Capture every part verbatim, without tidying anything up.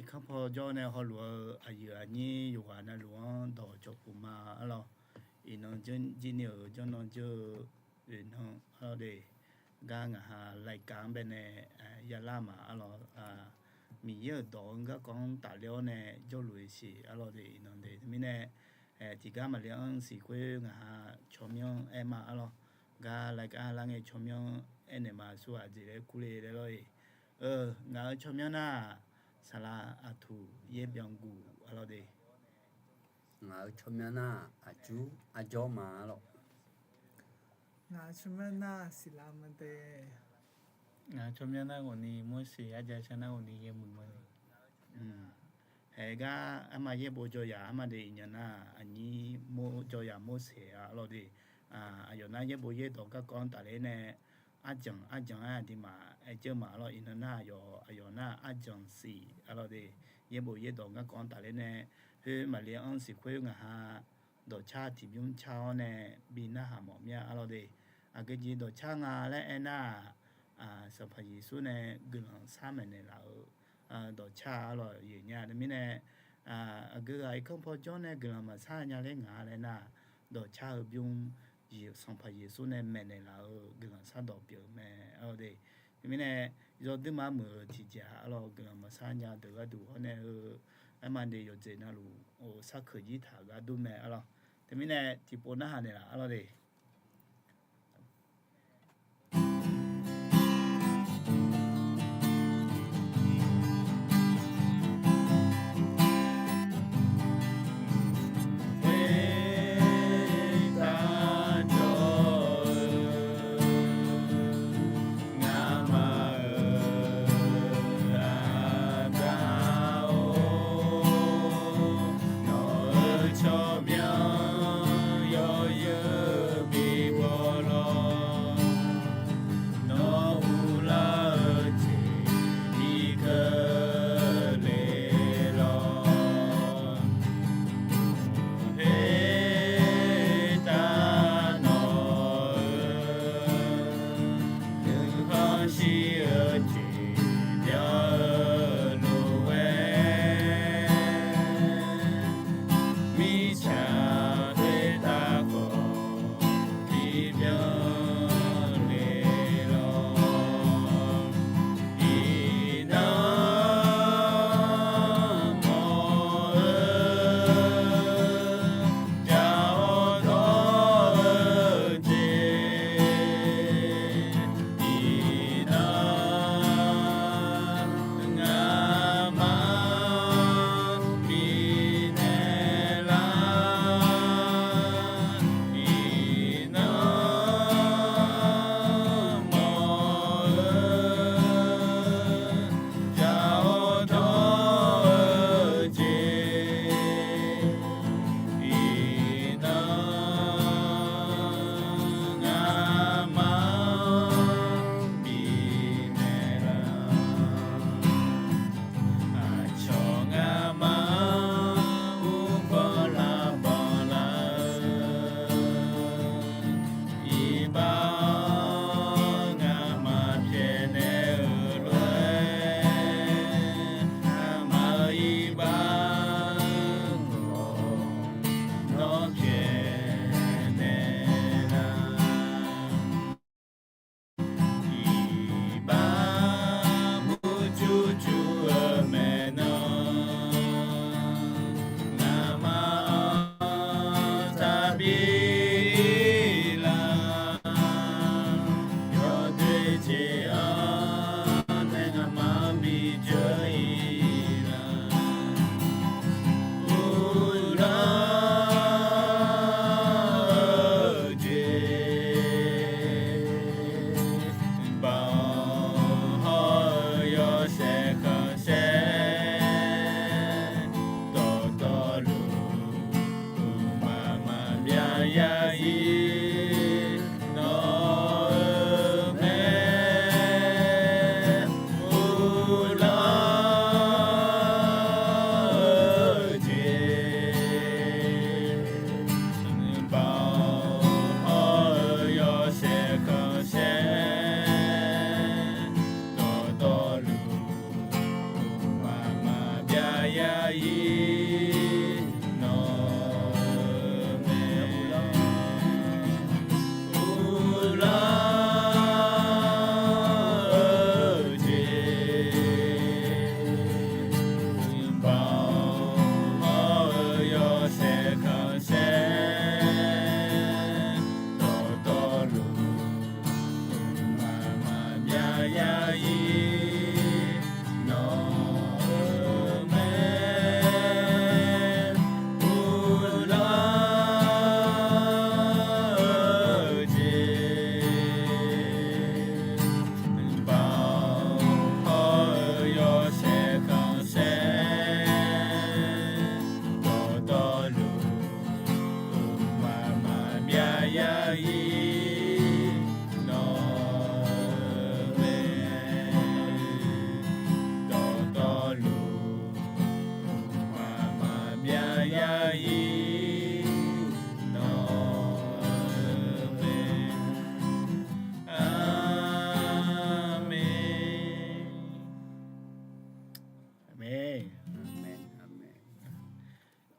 Kanr paw jawr nae hawluf-eu aqyuif aqnyir yawqghaq navluf-anr dawq cawq puq ma arlawr. Iqnan jir ni-euq janrnan jawr-eu oeqnan arlawr de. Gar ngaq ha รายการ-anr baenae yalar ma arlawr. Miqyaer-euq dawq-anr garkawv-anr tafler-awr nae jawrluf-eu siq arlawr de. Iqnan de mirnae tiqgar maqle-anr siq khoer ngaq ha tsawrmyanr aer ma arlawr. Gar รายการ-anr lar ngae tsawrmyanr aernaeq ma aqsur aqjeq laer kurle laer lawr-eq. Ngaq-euq tsawrmyanr nar-aq, saqlaq aqtuq yaer byan guq arlawr de. Ngaq-euq tsawrmyanr nar-aq, aqjur arjawr ma arlawr. Ngaq-euq tsawrmyanr nar-aq, siqlaq ma de. Ngaq-euq tsawrmyanr nar ghawqni Morseq arjav sar nar ghawqni yaermuiq ma de. Haegar arma yaerbof jawyaq arma de iqnan nar-aq, aqnyir jawyaq Morseq-a arlawr de. Aqyawf nar yaerbof yaerdawq garkawv-anr tafler nae arjanq arjanq-aer aqduimaf aer jeur ma arlawr. Iqnan nar aqyawf aqyawf nar arjanq siq arlawr de. Yaerbof yaerdawq garkawv-anr tafler nae khoer maqle-anr siq khoer ngaq ha dawqcar tiqbymr car-awr nae bi narhaq mawf mir-a arlawr de. Aqgeujeq dawqcar nga laer aernar-aq, Sanqpaq Yeqsur nae guiqlanq sar maeqnaeq laf-euq dawqcar arlawr yoeq nya. Teumirnae aqgeu ghaq irkanr paw jawr nae guiqlanq maqsar nya ler ngaq laer nar, dawqcar-eu bymr Sanqpaq Yeqsur nae maeqnaeq laf-euq guiqlanq sar dawq pyeuf-eu mae arlawr de. Teumirnae yawduima muiq-euq tiqjeq arlawr guiqlanq maqsar nya deuq gharduq hawr nae-eu arma de yawqjeq navluf-eu sarkeuq jir taq-euq gar dur mae arlawr. Teumirnae tiqpov narhaq naeqlaf arlawr de. Khoertav jawr-eu ngamaf-euq Aqda-or, nawq-euq tsawrmyanr yawzeu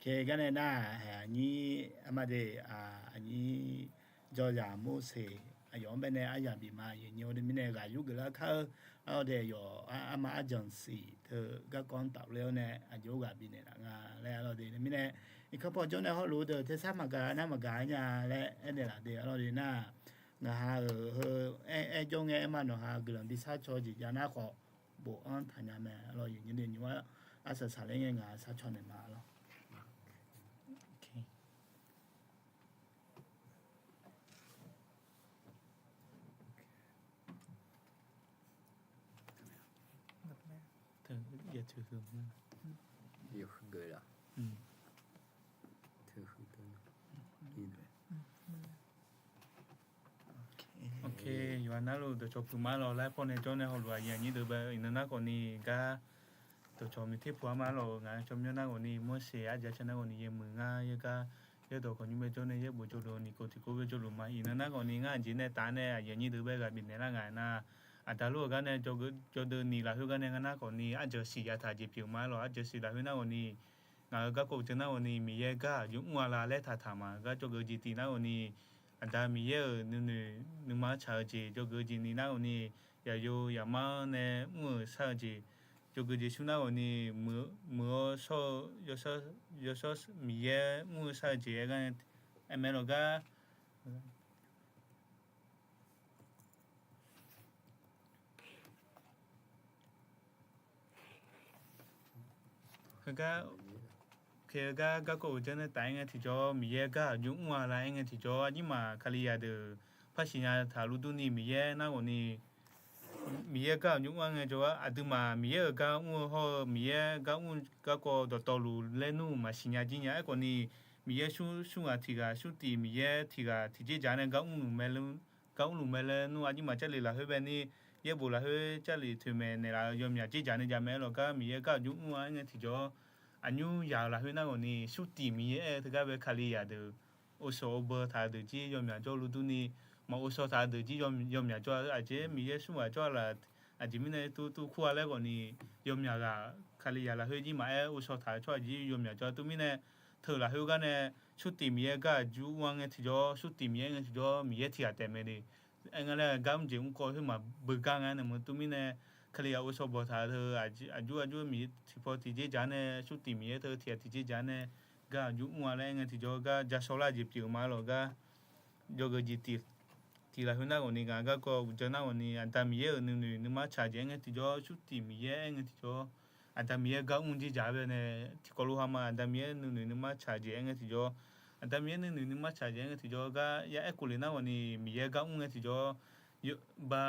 Oke, garnae nar-aq, aqnyir armar de, aqnyir jawrzaq Morseq aqyawf-anr baenae aryamq bif ma. Aqyuif nyi-eu mirnae ghaq yur geuflar kar-eu, arlawr de yawf armar arjanq siq teu garkawv-anr tafler-awr nae aqjox ghaq bifnaeq laf nga laer arlawr de. Mirnae iqkanr paw jawr nae hawluf-eu deuq tersar maqgaq nar maqgaq nya laer aernaeq laf de. Arlawr de nar, ngaq ha-euq heu aer aer jawr ngae aer ma, nawq ha guiqlanq bi sharcaw jeq jav nar khawf, bof-anr taqnya mae. Arlawr aqyuif nyi de nymr-ar arsaq saqler ngae ngaq sharcaw naeq ma lawr. Oke, yawqha narluf dawqcawq puq ma lawq laer pawnae jawr nae hawluf aqyuif aqnyir deuq bae iqnan nar khawfni gar dawqcawq miq ter puq-a ma lawq. Ngaq-eu tsawrmyanr nar khawfni Morseq arjav caw nar khawfni yaemuiq ngar yaergar yaerdawq khawf nymr bae jawr nae yaerbof jawrluf ni kov tiq kov bae jawrluf ma. Iqnan nar khawfni ngar aqjeq nae taf nae aqyuif aqnyir deuq bae ghaq bifnaeq lar nga nar, aqda lof-eu gar nae jawrdeuv ni lafkhoer gar nae ngar nar khawfni arjanq siq yataq jeq pyeuf ma lawq. Arjanq siq lafkhoer nar khawfni ngaq-euq garkawv uqdzan nar khawfni Miqyaer gar aqjox mr-a la laer taqtaq ma. Gar jawrgeuf jeq tiq nar khawfni Aqda Miqyaer-euq nuinoeq nuima tsaq-eu jeq jawrgeuf jeq ni nar khawfni, yaqyo yaqmar nae mr-euq shar-eu jeq jawrgeuf jeq shuir nar khawfni, muiq-awr shawr-eu yawshawr Miqyaer mr-eu shar-eu jeq aer gar aer mae lawq gar. Heugar, heugar garkawv uqdzan nae taf-aer ngae tiqjawr Miqyaer gar aqjox mr-a la aer ngae tiqjawr aqnyirmaf Kalizaq deuq par siqnya taq luf durni Miqyaer nar khawfni Miqyaer gar aqjox mr-a ngae jawr-ar, aqduimaf Miqyaer-euq gar mr-eu hawr-eu Miqyaer gar mr garkawv dawqtawvluf laer nmr maqsiq nya jir nya. Aerkhawfni Miqyaer smr smr ghaq tiq ghaq smr tiq Miqyaer tiq ghaq tiqjeq dzaq nae gar mrluf mae laer nmr aqnyirmaf Jarlif lafkhoer bae ni, yaerbof lafkhoer Jarlif toeqmaeq naeqlaf-eu yawmyaq jeq dzaq nae jaq mae-aer lawq gar Miqyaer gar aqjox mr-a aer ngae tiqjawr, aqnymr yaq-euq lafkhoer nar khawfni smr tiq Miqyaer aer-eu teugar bae Kalizaq deuq ovsawq ovbeu taq-eu deuq jir yawmyaq jawr luf durni, maq ovsawq taq-eu deuq jir yawmyaq jawr-a. Aqjeq Miqyaer smr ghaq jawr-a laf, aqjeq mirnae tuvtuv kur-a laer khawfni, yawmyaq ghaq Kalizaq lafkhoer jir maqaer ovsawq taq-eu tsawrhaq jir yawmyaq jawr-a. Tov mirnae, teu lafkhoer gar nae smr tiq Miqyaer gar aqjox mr-a ngae tiqjawr, smr tiq Miqyaer ngae tiqjawr Miqyaer tiq ghaq taef mae le. Aer nga laer gar mr jeq mr kawv khoer maqbeugar nga nae mq tov mirnae, Kalizaq ovsawq bawqtaq teu aqjox aqjox Miqyaer tiqpaw tiqjeq dzaq nae smr tiq Miqyaer teu tiq ghaq tiqjeq dzaq nae gar aqjox mr-a laer aer ngae tiqjawr gar ja shawr lar jeq pyeuf-eu ma lawq gar. Jawrgeuf jeq tiq lafkhoer nar khawfni ngaq garkawv uqdzan nar khawfni Aqda Miqyaer-euq nuinoeq nuima tsaq jeq aer ngae tiqjawr, smr tiq Miqyaer aer ngae tiqjawr, Aqda Miqyaer gar mr jeq dzaq bae nae tiqkawv lof ha ma. Aqda Miqyaer nuinoeq nuima tsaq jeq aer ngae tiqjawr, Aqda Miqyaer nuinoeq nuima tsaq jeq aer ngae tiqjawr gar ya aer khof le nar khawfni Miqyaer gar mr ngae tiqjawr, ba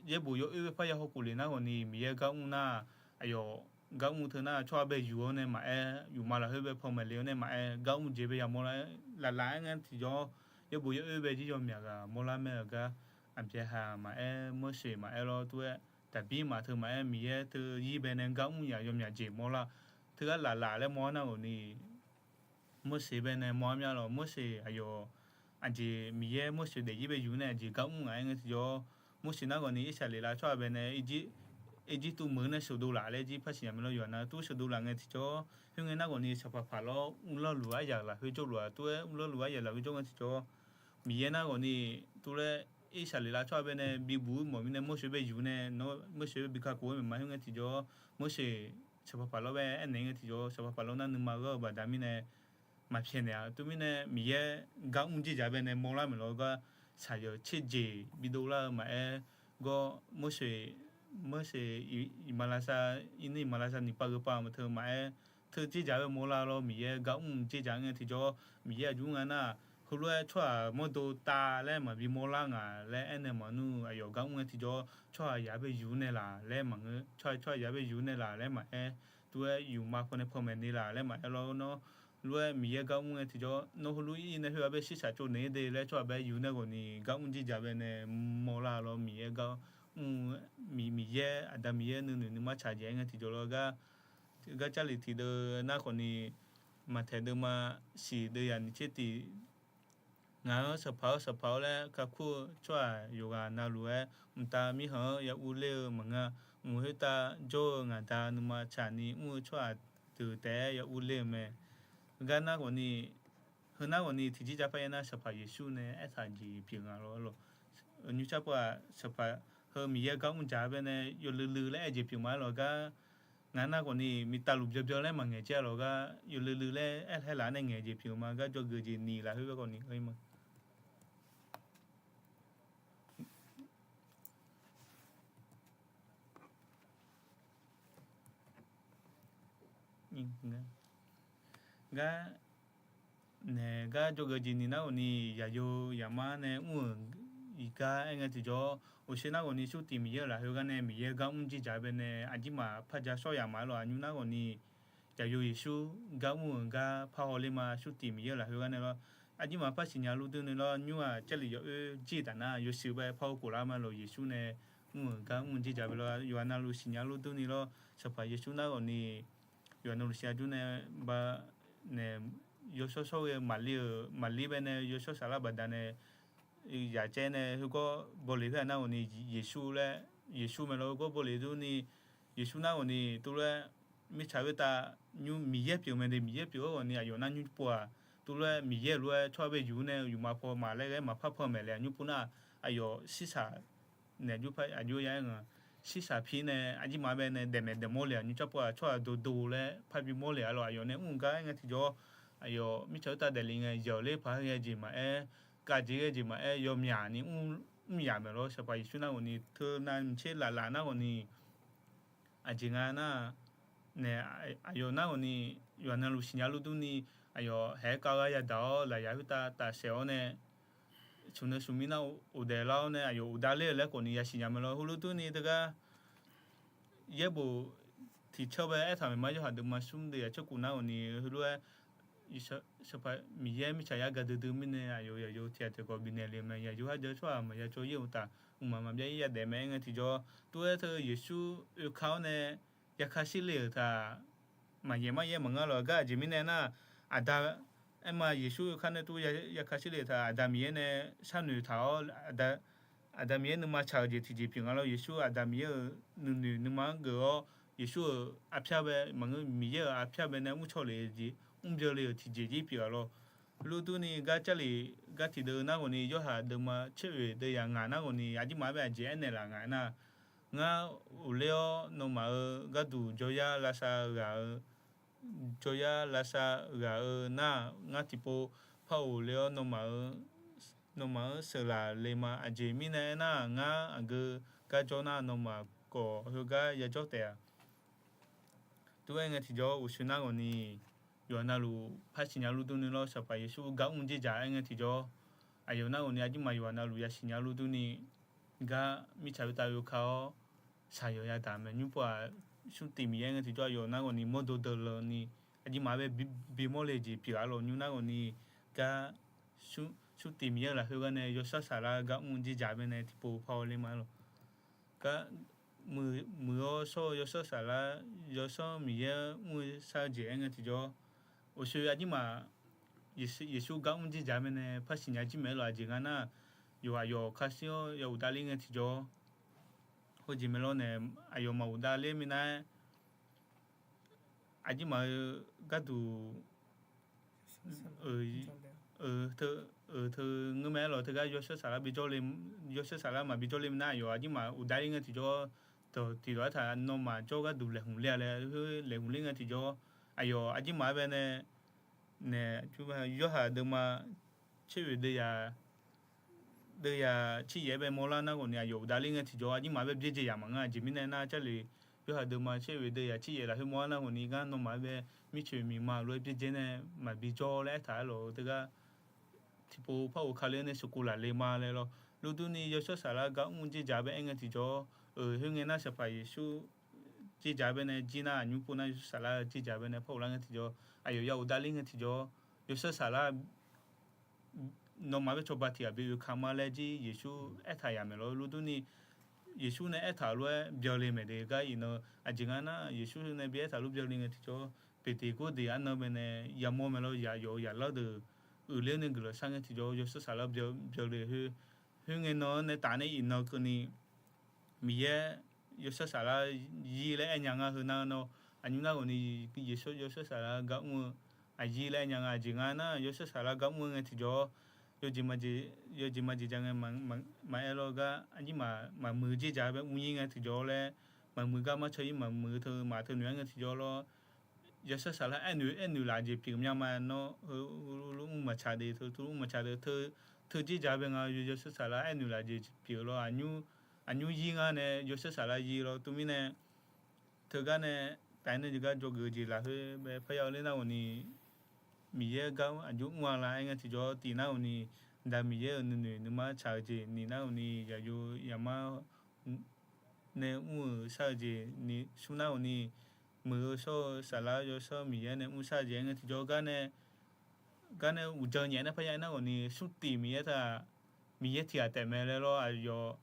yaerbof yawoer bae parya hawkhof le nar khawfni Miqyaer gar mr nar, aqyawf gar mr teu nar tsawrhaq bae yuf-awr nae maqaer, yufma lafkhoer bae panmaeq le-awr nae maqaer, gar mr jeq bae yamawr lar laf laf aer ngae tiqjawr, yaerbof yawoer bae jir yawmyaq ghaq mawrlar mae-eu gar, Aqbyaqhaq maqaer, Morseq maqaer lawr tov-aer, Daqbir maqteu maqaer, Miqyaer teu zir bae nae gar mr yaf yawmyaq jeq mawrlar, teugar laf laf laer mawr-ar nar khawfni Morseq bae nae mawr-ar mya lawq. Morseq aqyawf aqjeq Miqyaer Morseq daefzir bae yuf nae aqjeq gar mr ngaq aer ngae tiqjawr, Morseq nar khawfni Irsaqleqlav tsawrhaq bae nae Irjirtuv meuq-eu nae sheuqdov laf laer jir par siqnya mae lawr. Yawqha nav tov sheuqdov laf ngae tiqjawr, khoerngae nar khawfni saqpaq paq lawr uvlanr luf aryaq lafkhoer jawrluf-aq tov-aer uvlanr luf aryaq lafkhoer jawr ngae tiqjawr, Miqyaer nar khawfni tov laer Irsaqleqlav tsawrhaq bae nae bibuq-ir mawf mirnae Morseq bae yuf nae nawr Morseq bae bi kakhof-aer maeqma khoerngae tiqjawr, Morseq saqpaq paq lawr bae aernaeq ngae tiqjawr, saqpaq paq lawr nar nuima ghar-eu baqda mirnae maqpyaeqnaeq-a. Tov mirnae Miqyaer gar mr jeq dzaq bae nae mawrlar maeq lawr gar, saqyawq tserjeq bidov lar-eu maqaer, gawr Morseq, Morseq iqmalavshav, irnir iqmalavshav niqpav gheupav maqteu maqaer, teu jeq dzaq bae mawrlar lawr Miqyaer gar mr jeq dzaq ngae tiqjawr, Miqyaer aqjox nga nar, heulof-aer tsawrhaq mawrdo tav laer maqbi mawrlar ngaq laer aernaeq maqnmr. Aqyawf gar mr ngae tiqjawr tsawrhaq yaq bae yuf nae laf laer maqngeur, tsawrhaq yaq bae yuf nae laf laer maqaer, tov-aer yufma pawnae panmaeq ni laf laer maqaer lawr. Nawr lof-aer Miqyaer gar mr ngae tiqjawr, nawr heulof-ir nae khoer-aq bae shir shaq tsovnaeq-ir de laer tsawrhaq bae yuf nae ghawqni gar mr jeq dzaq bae nae mawrlar lawr Miqyaer gar mr, Miqyaer Aqda Miqyaer nuinoeq nuima tsaq jeq aer ngae tiqjawr lawr gar, gar Jarlif tiqdeuv nar khawfni, Maqtaeq deuvma siq deuv yaq nyiq tser tiq, ngaq-anr saqpaq-awr saqpaq-awr laer kakhof-eu tsawrhaq yawqghaq navluf-aer, mqtav mirkhanq-anr ya urler-eu maqngeur. Mq khoertav jawr-eu ngaq Da nuima tsaqni mr-eu tsawrhaq deuq taef-aer ya urler-eu mae. Gar nar ghawqni, heu nar ghawqni tiqjir jav par yaer nar, Sanqpaq Yeqsur nae aertaq jeq pyeuf nga lawr. Nymrcar pov-aq, Sanqpaq heu Miqyaer gar mr dzaq bae nae yawluiv luiv laer aer jeq pyeuf ma-aer lawq gar. Ngaq nar ghawqni miqtaq luf byanbyan laer maqngaeq jir-a lawq gar, yawluiv luiv laer aer haer laf nae ngaeq jeq pyeuf ma gar, jawrgeuf jeq ni lafkhoer gar ghawqni ghae ma. Gar naeq gar jawrgeuf jeq ni nar ghawqni, yaqyo yaqmar nae mr-euq iq gar aer ngae tiqjawr, uqshoe nar ghawqni Smrtiq Miqyaer-euq lafkhoer gar nae Miqyaer gar mr jir dzaq bae nae aqjirmaf par ja shawr yaf ma-aer lawq. Aqnymr nar ghawqni yaqyo Yeqsur gar mr-euq gar par hawler ma, Smrtiq Miqyaer-euq lafkhoer gar nae lawr. Aqjirmaf par siqnya lur durni lawr, nymr-aq Jarlif yawoer jir taf nar yawshuif bae par hawkhof lar ma lawq. Yeqsur nae mr-euq gar mr jir dzaq bae lawr, yawqha navluf siqnya lur durni lawr. Sanqpaq Yeqsur nar ghawqni yawqha navluf siqnya dur nae ba nae yawshawr shawr ghae maqli-euq maqli bae nae yawshawr saflar baqdanae yaq caev nae heugawr bawleq khoer-aq nar ghawqni Yeqsur laer, Yeqsur mae lawr. Heugawr bawleq durni Yeqsur nar ghawqni tuvlof-aer mirtsaq khoertav nymr Miqyaer pyeuf mae de, Miqyaer pyeuf-awr ghawqni aqyawf nar nymr pov-aq, tuvlof-aer Miqyaer-euq lof-aer tsawrhaq bae yuq-awr nae yuqma paw maqlaer ghae maqpar paw maeq le-aq nymr pov nar, aqyawf shirsaq naeq jur par aqjox ya-aer nga. Shirsaq pir nae aqjirmaf bae nae daefmaeq daefmawr le-aq nymr car pov-aq, tsawrhaq dodo laer parbi mawr le-a lawq. Aqyawf nae mr-euq gar aer ngae tiqjawr, aqyawf mirtsaq khoertav daefle ngae, yawq ler paq-aer ghae jeq maqaer, kavjeq ghae jeq maqaer, yawmyaq ni mr yaf maeq lawr. Sanqpaq Yeqsur nar ghawqni teu navmaqtser laflaf nar ghawqni aqjeq nga nar nae, aqyawf nar ghawqni yawqha navluf siqnya lur durni, aqyawf haeq-aer kav gar yadaq-awr lafyaq khoertav tafsaef-awr nae, smq nae smq mir nar ghofdaef lar-awr nae aqyawf ghofdaef ler-euq laer khawf ni yasiq nya mae lawr. Heulof durni teugar yaerbof tiqcanr bae aertaq maeq ma, yawhaq deuvma smr deuv yaq caer kuf nar ghawqni heulof-aer Sanqpaq Miqyaer mirtsaq yar gaqdui dui mirnae aqyawf yaqyo tiq ghaq tiq ghaq bifnaeq le mae. Yaqyo kharjawr tsawrhaq maqya cawv-ir-eu uqtaf, mqmaq maqbyav-ir yadaef mae aer ngae tiqjawr, tov-aer teu Yeqsur oeka-awr nae yaka shir le-euq taq, maqyaef maryaer maqngeur lawq. Gar aqjeq mirnae nar, aqda, aerma Yeqsur oeka nae tov yaka shir le-euq taq, Aqda Miqyaer nae sharnoeq taq-awr, Aqda Miqyaer nuima tsaq-eu jeq tiqjeq pyeuf nga lawr. Yeqsur Aqda Miqyaer-euq nuinoeq nuima-anr geuf-awr, Yeqsur-euq arpyar bae maqngeur, Miqyaer-euq arpyar bae nae mrcaw le-eu jeq, mrbyan le-euq tiqjeq jir pyeuf-a lawr. Lur durni gar Jarlif gar tiqdeuv nar ghawqni yawhaq deuvma caer oeq deuv yaq ngaq nar ghawqni aqjirmaf bae aqjeq aernaeq laf ngaq nar, ngar ghofler-awr nawmaf-euq gharduq jawryar lavsav ghaq-eu jawryar lavsav ghaq-eu nar, ngar tiqpov par ghofler-awr nawmaf-euq, nawmaf-anr sheuqlaf le ma. Aqjeq mirnae aernar, ngar aqgeu gar jawr nar, nawmaf khawf heugar yajawr taef-a. Tov-aer ngae tiqjawr, uqshoe nar ghawqni yawqha navluf par siqnya lur durni lawr, Sanqpaq Yeqsur gar mr jir dzaq aer ngae tiqjawr, aqyawf nar ghawqni aqjirmaf yawqha navluf yasiq nya lur durni, gar mirtsaq khoertav oeka-awr shaqyawq yadaq mae. Nymr pov-aq, Smrtiq Miqyaer ngae tiqjawr aqyawf nar ghawqni mawrdo deuq lani aqjirmaf bae bimawr le jeq pyeuf-a lawq. Nymr nar ghawqni gar Smrtiq Miqyaer-euq lafkhoer gar nae yawshawr saflar gar mr jir dzaq bae nae tiqpov par hawler ma lawq. Gar muiq-awr shawr-eu yawshawr saflar, yawshawr Miqyaer mr-eu shar-eu jeq aer ngae tiqjawr, uqshoe aqjirmaf Yeqsur gar mr jir dzaq bae nae par siqnya jir mae lawq. Aqjeq nga nar, yawqha yawq kashir-awr ya ghofdav ler ngae tiqjawr, heujeq mae lawr nae, aqyawf maq ghofdav ler minav-aer, aqjirmaf-eu gharduq, eu, teu ngeur mae-aer lawq. Teugar yawshawr saflar bi jawr le, yawshawr saflar maqbi jawr le minav, aqyawf aqjirmaf ghofdav ler ngae tiqjawr, dawq tiqdawq aertaq nawmaf jawr gharduq laeqhmq ler-a laer, laeqhmq ler ngae tiqjawr, aqyawf aqjirmaf bae nae, nae, yawhaq deuvma caer oeq deuv yaq deuv yaq cir yaef-aer bae mawrlar nar ghawqni aqyawf ghofdav ler ngae tiqjawr, aqjirmaf bae byaerdzae yaq maqngeur. Aqjeq mirnae nar, Jarlif yawhaq deuvma caer oeq deuv yaq cir yaef lafkhoer mawrlar nar ghawqni, ngar nawmaf-anr bae mircoeq miqma lof-aer byaerdzae nae maqbi jawr laer aertaq-aer lawq. Teugar tiqpov par ghofka ler nae sheuqkov laf le ma laer lawr. Lur durni yawshawr saflar gar mr jir dzaq bae aer ngae tiqjawr, eu, khoerngae nar Sanqpaq Yeqsur jir dzaq bae nae jir nar, aqnymr pov nar yawshawr saflar jir dzaq bae nae par ghoflar ngae tiqjawr, aqyawf ya ghofdav ler ngae tiqjawr, yawshawr saflar nawmaf bae cawba tiq ghaq bi oeka ma laer jir Yeqsur aertaq yaq maeq lawr. Lur durni Yeqsur nae aertaq-euq lof-aer byan le maeq de. Gar iqnan aqjeq nga nar, Yeqsur nae bi aertaq lof byan le ngae tiqjawr, Beqteqgordeq arnan bae nae yamawr mae lawr. Yaq yawq-eu yaqlar deuq uiqler nae guiqlanq shar ngae tiqjawr, yawshawr saflar byan le khoer, khoerngae nan-anr nae taf nae iqnan keuvni Miqyaer yawshawr saflar yir laer aernya nga. Heu nar nawr aqnymr nar ghawqni Yeqsur yawshawr saflar gar mr-eu aqyir laer nya nga. Aqjeq nga nar, yawshawr saflar gar mr-eu ngae tiqjawr, yawjeq maqjeq ja ngae maqaer lawr gar, aqnyir maqmuiq-eu jeqjaq bae mr-ir ngae tiqjawr laer, maqmuiq gar marcaw-ir maqmuiq teu maq teu noeq-aer ngae tiqjawr lawr, yawshawr saflar aernoeq aernoeq laf jeq pyeuf mya ma nawr, heu, mr maqtsaq de, teu teu mr maqtsaq de, teu jeqjaq bae nga, yawshawr saflar aernoeq laf jeq pyeuf lawr, aqnymr yir ngar nae yawshawr saflar yir lawr, teumirnae teugar nae taef nae jeq gar dzawgeuf-eu jeq lafkhoer bae parya-eu ler nar-awq ni, Miqyaer gar aqjox mr-a la aer ngae tiqjawr tiq nar-awq ni, Aqda Miqyaer-euq nuinoeq nuima tsaq-eu jeq ni nar-awq ni, yaqyo yaqmar nae mr-euq shar-eu jeq ni smr nar-awq ni, muiq-eu shawr-eu saflar yawshawr Miqyaer nae mr shar-eu jeq aer ngae tiqjawr gar nae, gar nae uqdzan nyaef nae parya aer nar-awq ni, smrtif Miqyaer taq, Miqyaer tiqghaq taef mae laer lawr, aqyawf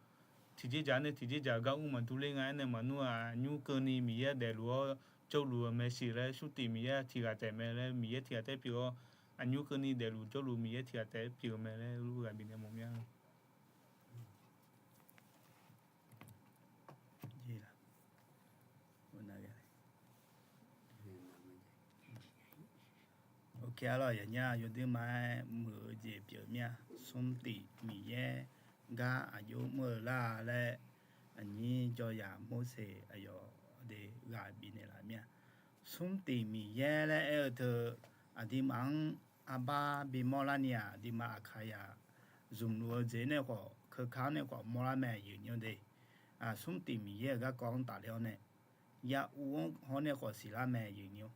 tiqjeqjaq nae tiqjeqjaq gar mr maqdur ler nga aer nae maqnur-aq, aqnymr keuvni Miqyaer daefluf-awr jawrluf-eu mae siq laer, smrtif Miqyaer tiqghaq taef mae laer, Miqyaer tiqghaq taef pyeuf-awr, aqnymr keuvni daefluf jawrluf Miqyaer tiqghaq taef pyeuf-eu mae laer, ghaq bifnaeq mawf mya. Oke, arlawr yanyar yawdui ma-aer muiq-eu jeq pyeuf mir-a. Smrtif Miqyaer gar aqjox mr-eu lar laer, aqnyir jawryaq Morseq aqyawf de ghaq bifnaeq laf mir-a. Smrtif Miqyaer laer aer-eu teu, aqduimaf-anr arbar bimawr larni-aq, aqduimaf Aqkaqyaq zmqluf-eu jeq nae khawf, keuka-anr nae khawf mawrlar mae, aqyuif nymr de. Smrtif Miqyaer-euq garkawv-anr tafler-awr nae, yauv-anr hawr nae khawf siqlar mae, aqyuif nymr.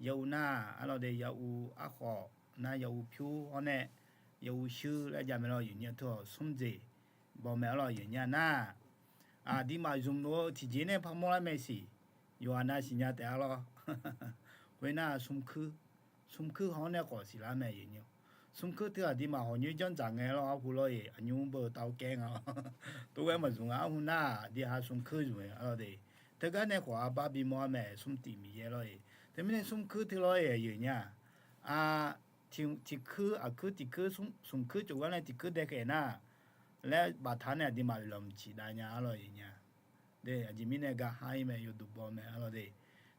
Yauv nar-aq, arlawr de yauv arkhawf nar yauv pyur hawr nae, yauv shuir laer jav mae lawr, aqyuif nymr. Teu-awq smr jeq baw mae, arlawr aqyuif nymr nar, aqduimaf zmqluf-eu tiqjeq nae parmawr lar mae siq, yawqha nav siqnya taef-a lawr. Khoernar smrkuir, smrkuir hawr nae khawf siqlar mae, aqyuif nymr. Smrkuir teu aqduimaf hawq nyoer janrdzaq ngae lawr, arhu lawr-iq aqnymr beu tawv kaer nga lawr. Tov ghae maqzmq nga, arhu nar-aq aqdui ha smrkuir zmq-eu arlawr de. Teugar nae khawf arbar bimawr-a mae, smrtif Miqyaer lawr-iq. Teumirnae smrkuir teu lawr-iq, aqyuif nymr-aq, tiqkuir aqkuir tiqkuir, smrkuir tsofgar nae tiqkuir daekaef nar laer baftaq nae aqduimaf oeqlanq ciqdav nya, arlawr aqyuif nymr. De, aqjeq mirnae gar har-ir mae, yawduq baw mae, arlawr de.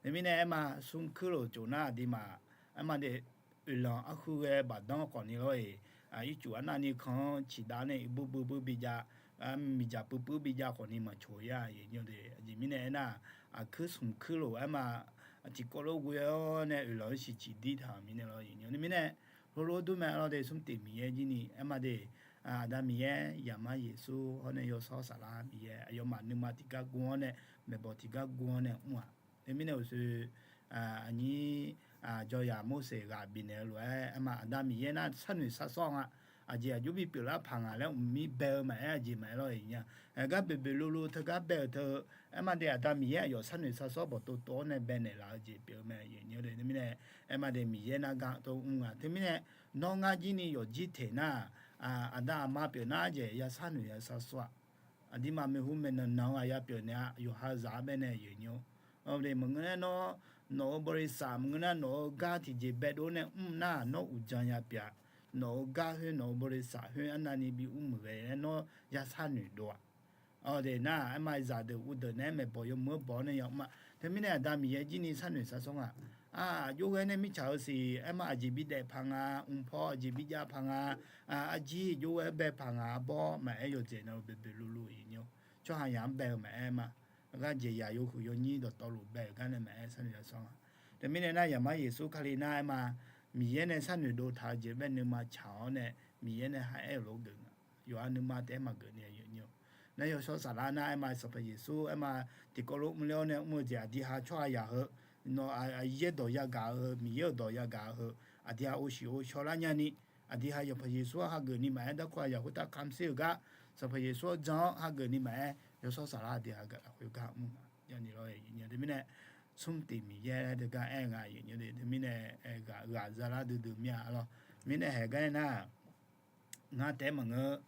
Teumirnae aerma, smrkuir lof tsofnar aqduimaf aerma de, oeqlanq arhu ghae bafdanr khawfni lawr-iq, ircuf arnavni kan-anr ciqdav nae iqbur buibur bijav, miqdzaq puivpuiv bijav khawfni maqcoq-ir-a, aqyuif nymr de. Aqjeq mirnae aernar, aqkuir smrkuir lof aerma, tiqkawv lof ghoe-awr nae oeqlanq-anr siqciq dir taq-euq mirnae lawr, aqyuif nymr. Teumirnae heulof-aer dur mae, arlawr de, smrtif Miqyaer jirni aerma de, Aqda Miqyaer, Zaqmar Yeqsur hawr nae Yawshawr Saflar Miqyaer, aqyawfmaf nuima tiqgar guv-awr nae, maeqbawq tiqgar guv-awr nae mr-aq. Teumirnae uqshoe, aqnyir jawryaq Morseq ghaq bifnaeq-eu lof-aer aerma, Aqda Miqyaer nar sharnoeq shar sawr nga. Aqjeq aqjox bipyeuf lar paq ngaq laer mqmir bae-eu maqaer, aqjeq maqaer lawr-iq nya. Gar boeqboeq luvluv teugar bae-euq teu, aerma de Aqda Miqyaer aqyawf sharnoeq shar sawr bawqtov tov-awr nae baenaeq laf-eu jeq pyeuf-eu mae, aqyuif nymr de. Teumirnae aerma de Miqyaer nar gar tov mr nga. Teumirnae nawr ngar jirni yawqjir teq nar, aqda aqma pyeuf nar jeq ya sharnoeq ya shar sawr-aq. Aqduimaf maeqhu maeqnan nan ghaq ya pyeuf naeq-a, yawqha zaq-ar bae nae, aqyuif nymr. Maqngeur nar nawr, nawq-euq bawleqsaf maqngeur nar nawq-euq gar tiqjeq baedov nae mr nar nawr uqdzan ya pyeuf-a. Nawq-euq gar khoer nawq-euq bawleqsaf khoer arnavni bi mr muiq ghae laer nawr ya sharnoeq dov-aq. Awq de nar aerma zaqdeuq uvdeuq naeq-aer maeqbawq yawmuiq-anr bawq-awr nae ya mr-a. Teumirnae Aqda Miqyaer jirni sharnoeq shar sawr nga. Aqjox ghae nae mirtsaq-eu siq aerma aqjeq bi daef paq nga, mqpaw aqjeq bi jav paq nga, arjir aqjox ghae bae paq nga, arbawr maqaer, yawqjeq navluf boeqboeq luvluv, aqyuif nymr. Tsawrhaqzaq-anr bae-eu maqaer ma. Aqgar jeqzaq yawhuiq yawnyir dawqtawvluf bae-euq gar nae maqaer sharnoeq shar sawr nga. Teumirnae nar Zaqmar Yeqsur Kali nar aerma, Miqyaer nae sharnoeq dov taq-eu jeq bae nuima tsaq-awr nae, Miqyaer nae ha aer-euq lof geuf nga. Yawqha nuima taef-aer maqgeuf ni, aqyuif nymr. Nar Yawshawr Saflar nar aerma, Sanqpaq Yeqsur aerma, tiqkawv lof mrler-awr nae mr-eu jeq aqdui ha tsawrhaqzaq heu, nawq-a yaer dawq yagaq-eu heu, Miqyaer-euq dawq yagaq-eu heu, aqdui ha ovsiq ovshaw lar nyani, aqdui ha Sanqpaq Yeqsur-anr hageuf ni maqaer, darkawv aqyawf khoertav kamq sher-euq gar, Sanqpaq Yeqsur-anr jan-awr hageuf ni maqaer, Yawshawr Saflar aqdui ha lafkhoer gar mr nga. Yawni lawr-iq, aqyuif nymr, teumirnae smrtif Miqyaer laer teugar aer nga, aqyuif nymr de. Teumirnae ghaq ghaq zalar duidui mir-a lawr. Mirnae haeq gar aer nar, ngar taef-aer maqngeur,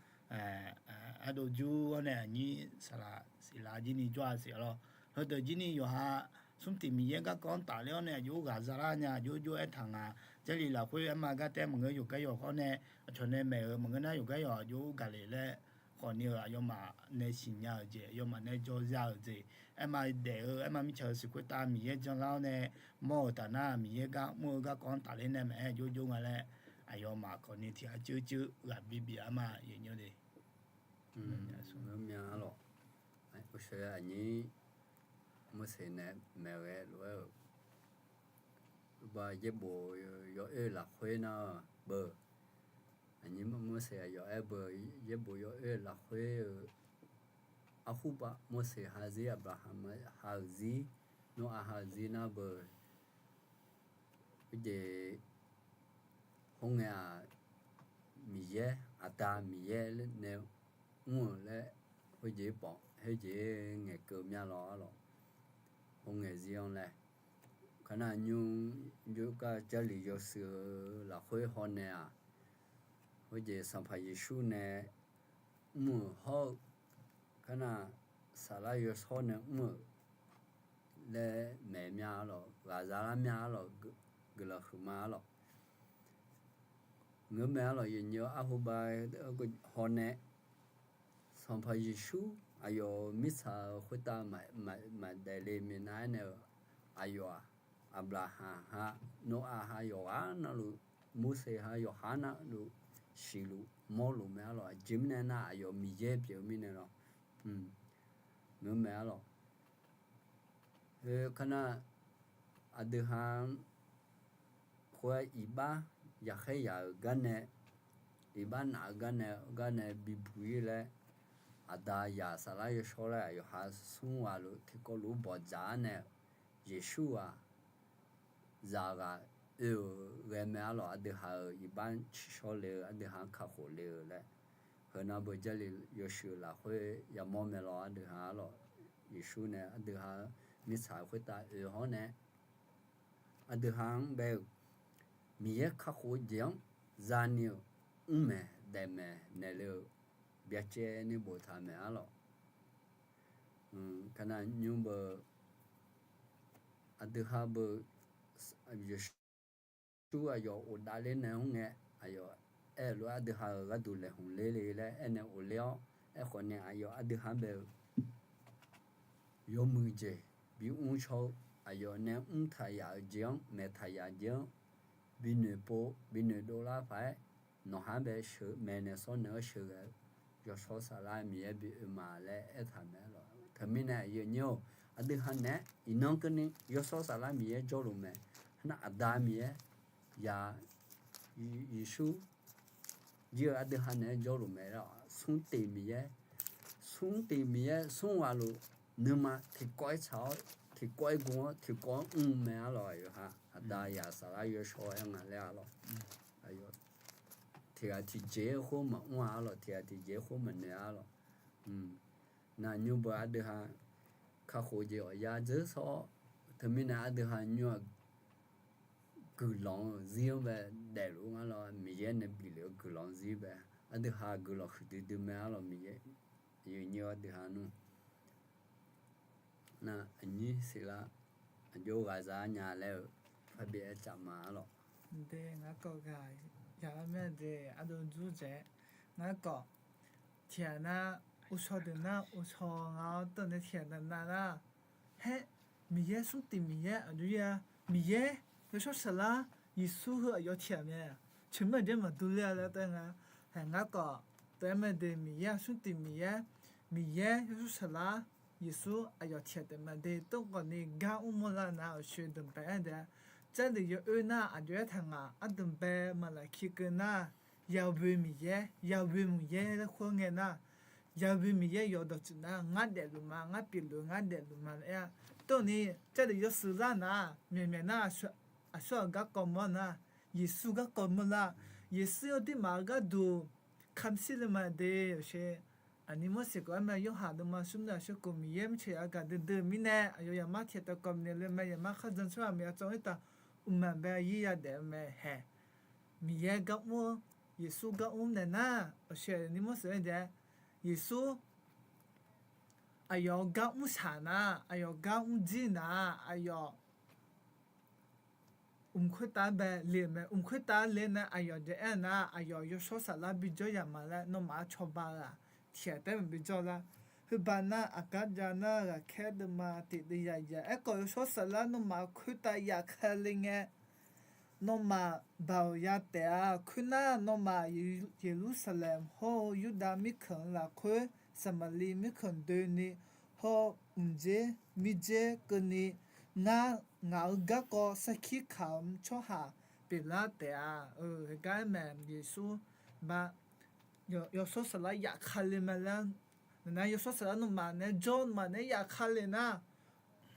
ardov jur-awr nae aqnyir saqlaq siqlar jirni jawr-a siq-a lawr. Heudeuq jirni yawqha smrtif Miqyaer garkawv-anr tafler-awr nae aqjox ghaq zalar nya, aqjox jov-aer taq nga. Jarlif lafkhoer aerma gar taef-aer maqngeur, yawqgar yawq hawr nae aqcawq nae maeq-euq maqngeur nar, yawqgar yawq aqjox gaqle laer khawfni-euq aqyawfmaf nae siqnya-euq jeq, aqyawfmaf nae jawrza-euq jeq, aerma daef-eu aerma mirtsaq-euq siq khoertav Miqyaer janlar-awr nae mawr-euq taf nar, Miqyaer gar mr-eu garkawv-anr tafler nae maeq-aer jovjov nga laer, aqyawfmaf khawfni tiq ghaq cuivcuiv ghaq bibif-a ma, yawnyar de. Mya arlawq, aqnyir Morseq nae maeq ghae lof-aer-euq, ba yaerbof yawoer lafkhoer nar beu, aqnyir Morseq aqyawf aer beu, yaerbof yawoer lafkhoer-eu arhur pav Morseq ha zir, Aqbyaqhaq ha-euq zir, Noraq ha-euq zir nar beu, khoerjeq khoerngae-aq, Miqyaer, Aqda Miqyaer nae mr-euq laer, khoerjeq pawf khoerjeq ngaeqkeuv mya lawr arlawq, khoerngae zir-anr laer, kar nar nymr jov gar Jarlif yawshuif-eu lafkhoer hawnaeq-aq, khoerjeq Sanqpaq Yeqsur nae mr-euq hawr-eu, kar nar saflar yawshawr nae mr-euq laer maeq mya arlawq, ghaqza lar mya arlawq, guiqlanq huiqma arlawq. Ngeur mae arlawq, yawnyir arhuba hawnaeq, Sanqpaq Yeqsur aqyawf-euq mirtsaq-euq khoertav maqdaef le minav-aer nae-euq, aqyawf-aq, Aqbyaqhaq ha, Noraq ha yawqghaq navluf, Morseq ha yawqghaq navluf, siqluf mawrluf mae arlawq. Aqjeq mirnae nar aqyawf Miqyaer pyeuf-eu mirnae lawr, ngeur mae arlawq. Heu kar nar aqdui ha-anr khoer iqbax yaqkhaer yaq-euq gar nae, iqbax naf-eu gar nae, gar nae bibuq-ir laer, Aqda yaq saflar yawshawr laer aqyawf ha smr ghaq luf tiqkawv luf bawqdzaq-ar nae, Yeqsur-aq zaqghaq oe-euq ghae mae arlawq. Aqdui ha-euq iqbax tsiqshawr le-eu, aqdui ha-anr kakhof le-eu laer, heu nar beu Jarlif yawshuif lafkhoer yamawr mae lawr, aqdui ha arlawq. Yeqsur nae aqdui ha mirtsaq khoertav oe hawr nae, aqdui ha-anr bae-euq Miqyaer kakhof-eu jeq-anr zani-euq mrmaeq daefmaeq naeqle-eu byacaevni boftaq mae arlawq. Kar nar nymr beu aqdui ha beu Yeqsur aqyawf ghofdav ler nae mr ngae, aqyawf aer-eu lof-aer aqdui ha-euq gharduq laeqhmq ler le laer aernaeq ghofler-awr, aerkhawf nae aqyawf aqdui ha bae-euq yawmuiq jeq bimr caw-eu, aqyawf nae mrtaq yaf-euq jeq-anr, maeqtaq yaf jeq-anr binoeq pov binoeq dovlar paq-aer, nawqha bae sheuq maeqnaeq sawrnaeq-anr sheuqghae-eu yawshawr saflar Miqyaer bi oe ma laer aertaq mae arlawq. Teumirnae aqyuif aqnyir-or, aqdui ha naeq-aer iqnan keuvni yawshawr saflar Miqyaer jawrluf mae. Nar Aqda Miqyaer, ya Yeqsur jir-eu aqdui ha naeq-aer jawrluf mae lawr. Smrtiq Miqyaer, smrtiq Miqyaer smr ghaq luf nuima tiqkawv-aer tsaq-awr, tiqkawv-aer gu-awr, tiqkawv-anr mr mae arlawq. Aqyawf ha Aqda yaq saflar yawshawr-aer nga laer arlawq. Tiq ghaq tiqjeq-aer khoer maqmr-a arlawq, tiq ghaq tiqjeq-aer khoer maqnoeq-a arlawq. Nar nymr beu aqdui ha kakhof jeq awq ya dzeur sawr-awr, teumirnae aqdui ha nymr-aq guiqlanq-eu zir-anr bae daefluf ngar lawr, Miqyaer nae bif lef-eu guiqlanq zir bae, aqdui ha guiqlanq huiqdui dui mae arlawq. Miqyaer aqyuif aqnyir aqdui ha nmr nar aqnyir siqlar aqjox ghaqzaq nya laer-eu parbi aer caf ma arlawq. De ngar kawv ghaq yaq-aer mae de, ardov dzur dzaeq ngar kawv tiq ghaq nar, uqshawq deuq nar uqshawq nga-awr teunae tiq ghaq nav nav nar, haer, Miqyaer smrtiq Miqyaer aqjox-a, Miqyaer yawshawr saflar Yeqsur heu aqyawf tiq ghaq mae, tseqmar aqjeq maqdur ler-a laer taef nga. Hae ngar kawv taef-aer mae de, Miqyaer smrtiq Miqyaer, Miqyaer yawshawr saflar Yeqsur aqyawf tiq ghaq taef mae de. Tov khawfni gar mr mawrlar nar-aq, awqshoe danqbae-aer daef-a. Jarlif yawoer nar aqjox-aer taq ngaq ardanqbae maqlaqki keuv nar, Yahweh Miqyaer, Yahweh Miqyaer laer khoer ngae nar, Yahweh Miqyaer yawdawq tsuif nar, ngar daefluf ma, ngar pyeufluf, ngar daefluf ma laer-a. Tov ni Jarlif yawshuif lar nar, myaqmyaq nar aqsur ghaq garkawv mawr nar, Yeqsur garkawv mawrlar. Yeqsur-anr dirmaf-eu gharduq kamq shir le ma de, awqshoe. Aqnyir Morseq kawv-aer mae, Yorhaq deuvma smr nar aqsur khof Miqyaer mirtsaq yagaq duidui-eu mirnae, aqyawf yaqmar tiq ghaq taef kawv bifnaeq le mae, yaqmar kharjan tsawrhaq Miqyaer tsawr-ir taq, uqmaq bae yir yadaef-eu mae hae. Miqyaer gar mr-eu, Yeqsur gar mr naeq nar, awqshoe aqnyir Morseq-aer daef-a. Yeqsur aqyawf-eu gar mr shaq nar, aqyawf gar mr jir nar, aqyawf mq khoertav bae le-euq mae. Mq khoertav le nae aqyawf jaev-aer nar, aqyawf yawshawr saflar bijawr yaq ma laer nawmaf-anr cawba-eu-aq, tiq ghaq taef-aer maqbi jawr lar. Heubaq nar aqgar jav nar ghaqkhaer deuvma tiq deuv yaq yaq. Aerkhawf yawshawr saflar nawmaf khoertav yaf kale ngae, nawmaf baoq ya taef-a. Khoernar nawmaf Yeqlursaqlaeq hawr-eu Yurdav mirkhanq lafkhoer, Saqmaqliv mirkhanq doeni hawr-eu mqdzer mirdzer keuvni, ngar ngaq-euq garkawv sarkir kaq-eu tsawrhaq pyeuflar taef-a. Heugar aer mae, Yeqsur ba yawshawr saflar yaf kale mae laer, nar yawshawr saflar nawmaf naeq-aer jawr, nawmaf naeq-aer yaf kale nar,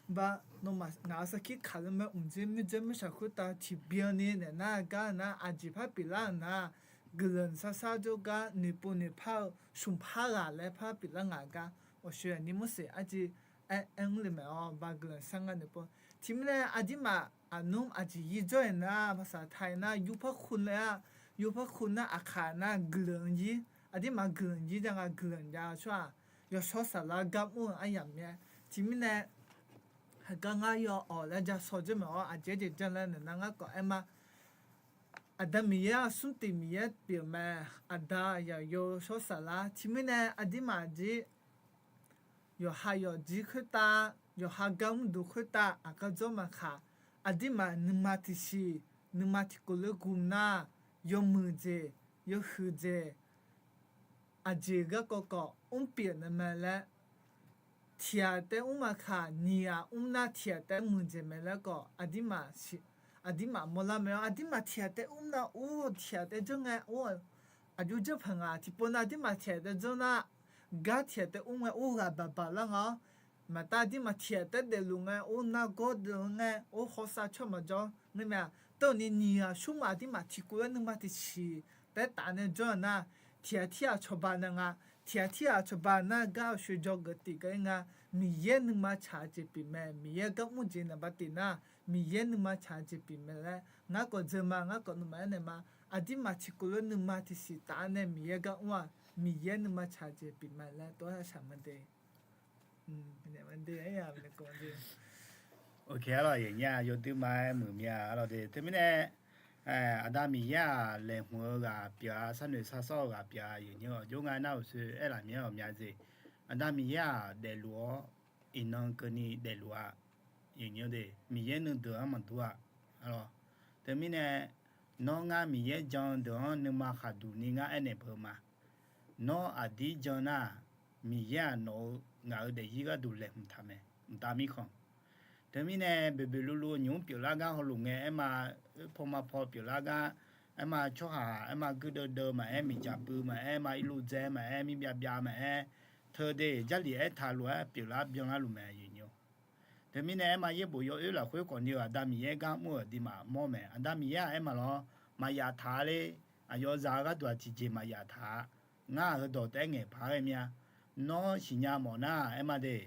ba nawmaf ngaq-euq sarkir kaq le mae, mqdzer mirdzer mirtsaq khoertav tiqbyan ni naeq nar gar nar aqjeq par pyeuflar-euq nar, guiqlanq sar sar jawrgar noeqpov noeqpar-eu smqpar ghaq laer par pyeuflar ngaq gar, awqshoe aqnyir Morseq arjeq aer aer mr le maeq-awr ba guiqlanq sar ngar noeqpov. Tiqmirnae aqdirmaf aqnmr aqjeq yir jawr-aer nar, paqsaq taq-aer nar yurpar khu laer-a, yurpar khu nar aqkaq nar guiqlanq yir, aqdirmaf guiqlanq yir jav nga guiqlanq jav-eu tsawrhaq yawshawr saflar gar mr-eu aryamq mae. Tiqmirnae heugar ngar yaw-awq laer ja shaw jawr maeq-awr aqjeq jeq janr laer naeq nar ngar kawf aer ma. Aqda Miqyaer-aq smrtiq Miqyaer pyeuf mae. Aqda yawqyo yawshawr saflar tiqmirnae aqdirmaf jir yawqha yawqjir khoertav, yawqha gar mrduq khoertav aqgar jawr maqkaq, aqdirmaf nuima tiqsiq, nuima tiqkawv loer gu nar, yawmuiq jeq, yawhuiq jeq, aqjeq garkawv kawv mrpyeuf nae mae laer, tiq ghaq taef-aer mr maqkaq, nyiq ghaq mr nar tiq ghaq taef-aer muiqdzaeq mae laer kawv, aqdirmaf mawrlar mae-awr, aqdirmaf tiq ghaq taef-aer mr nar or tiq ghaq taef-aer janr ngae or, aqjox janr paq nga. Tiqpov nav aqdirmaf tiq ghaq taef-aer janr nar, gar tiq ghaq taef-aer mr ngae or ghaq baq baq lar nga-awr, maqtav aqdirmaf tiq ghaq taef-aer daefluf ngae or nargawr deuq ngae or hawsav tsawrhaq maqjawr ngeur mae-a. Teumirnae nyiq ghaq smr ghaq aqdirmaf tiqkawv-aer nuima tiqsiq taef-aer taf nae jawr-eu nar, tiq ghaq tirghaq cawba nae nga, tiq ghaq tirghaq cawba nar gar-eu shoejaw geuf tiq gar-ir nga. Miqyaer nuima tsaq-eu jeq pyeuf mae, Miqyaer gar mr jeq naqba tiq nar, Miqyaer nuima tsaq-eu jeq pyeuf mae laer ngar kawv dzeur ma, ngar kawv nuima aernaeq ma. Aqdirmaf tiqkawv loer nuima tiqsiq taf-aer nae Miqyaer gar mr-aq, Miqyaer nuima tsaq-eu jeq pyeuf mae laer tov-aer shaq ma de. Ok, arlawq, yawduima-aer muiqmya arlawq de. Teumirnae Aqda Miqyaer-aq laeqhmq-eu ghaq pyeuf-a, sharnoeq shar sawr-eu ghaq pyeuf-a, yawqnymr aqjox nga nar uqshoe aerlaf mya-awq mya jeq. Aqda Miqyaer-aq daefluf-awr iqnan keuvni daefluf-a, yawqnymr de. Miqyaer nuideuq-anr maqdur-a arlawq. Teumirnae nawr ngar Miqyaer jan-eu deuq-anr nuima khaqduq ni ngar aernaeq peuq ma. Nawr aqdir jan nar-aq, Miqyaer-aq nawq-eu ngaq-euq daefzir gharduq laeqhmq taq mae, mqtav mirkhanq. Teumirnae boeqboeq luvluv nymq-mr pyeuflar gar hawluf ngae aer ma, paw ma paw pyeuflar gar, aer ma tsawrhaq aer ma guirdeuv deuv maqaer, miqdzaq puiv maqaer, ma irluv dzae maqaer, mirbyav byav maqaer, teu de Jarlif aertaq lof-aer pyeuflar byanlar luf mae, yawqnymr. Teumirnae aer ma yaerbof yawoer lafkhoer khawfni-euq Aqda Miqyaer gar mr-euq aqduimaf mawr mae. Aqda Miqyaer-aq aer maqlawr, maqyaf taq-a ler. Aqyawf zaq-eu gharduq-aq tiqjeq maqyaf taq-a. Ngar-aq heudawq taef-aer ngaeq paq-aer ghae mya. Nawr siqnya mawf nar-aq aer ma de.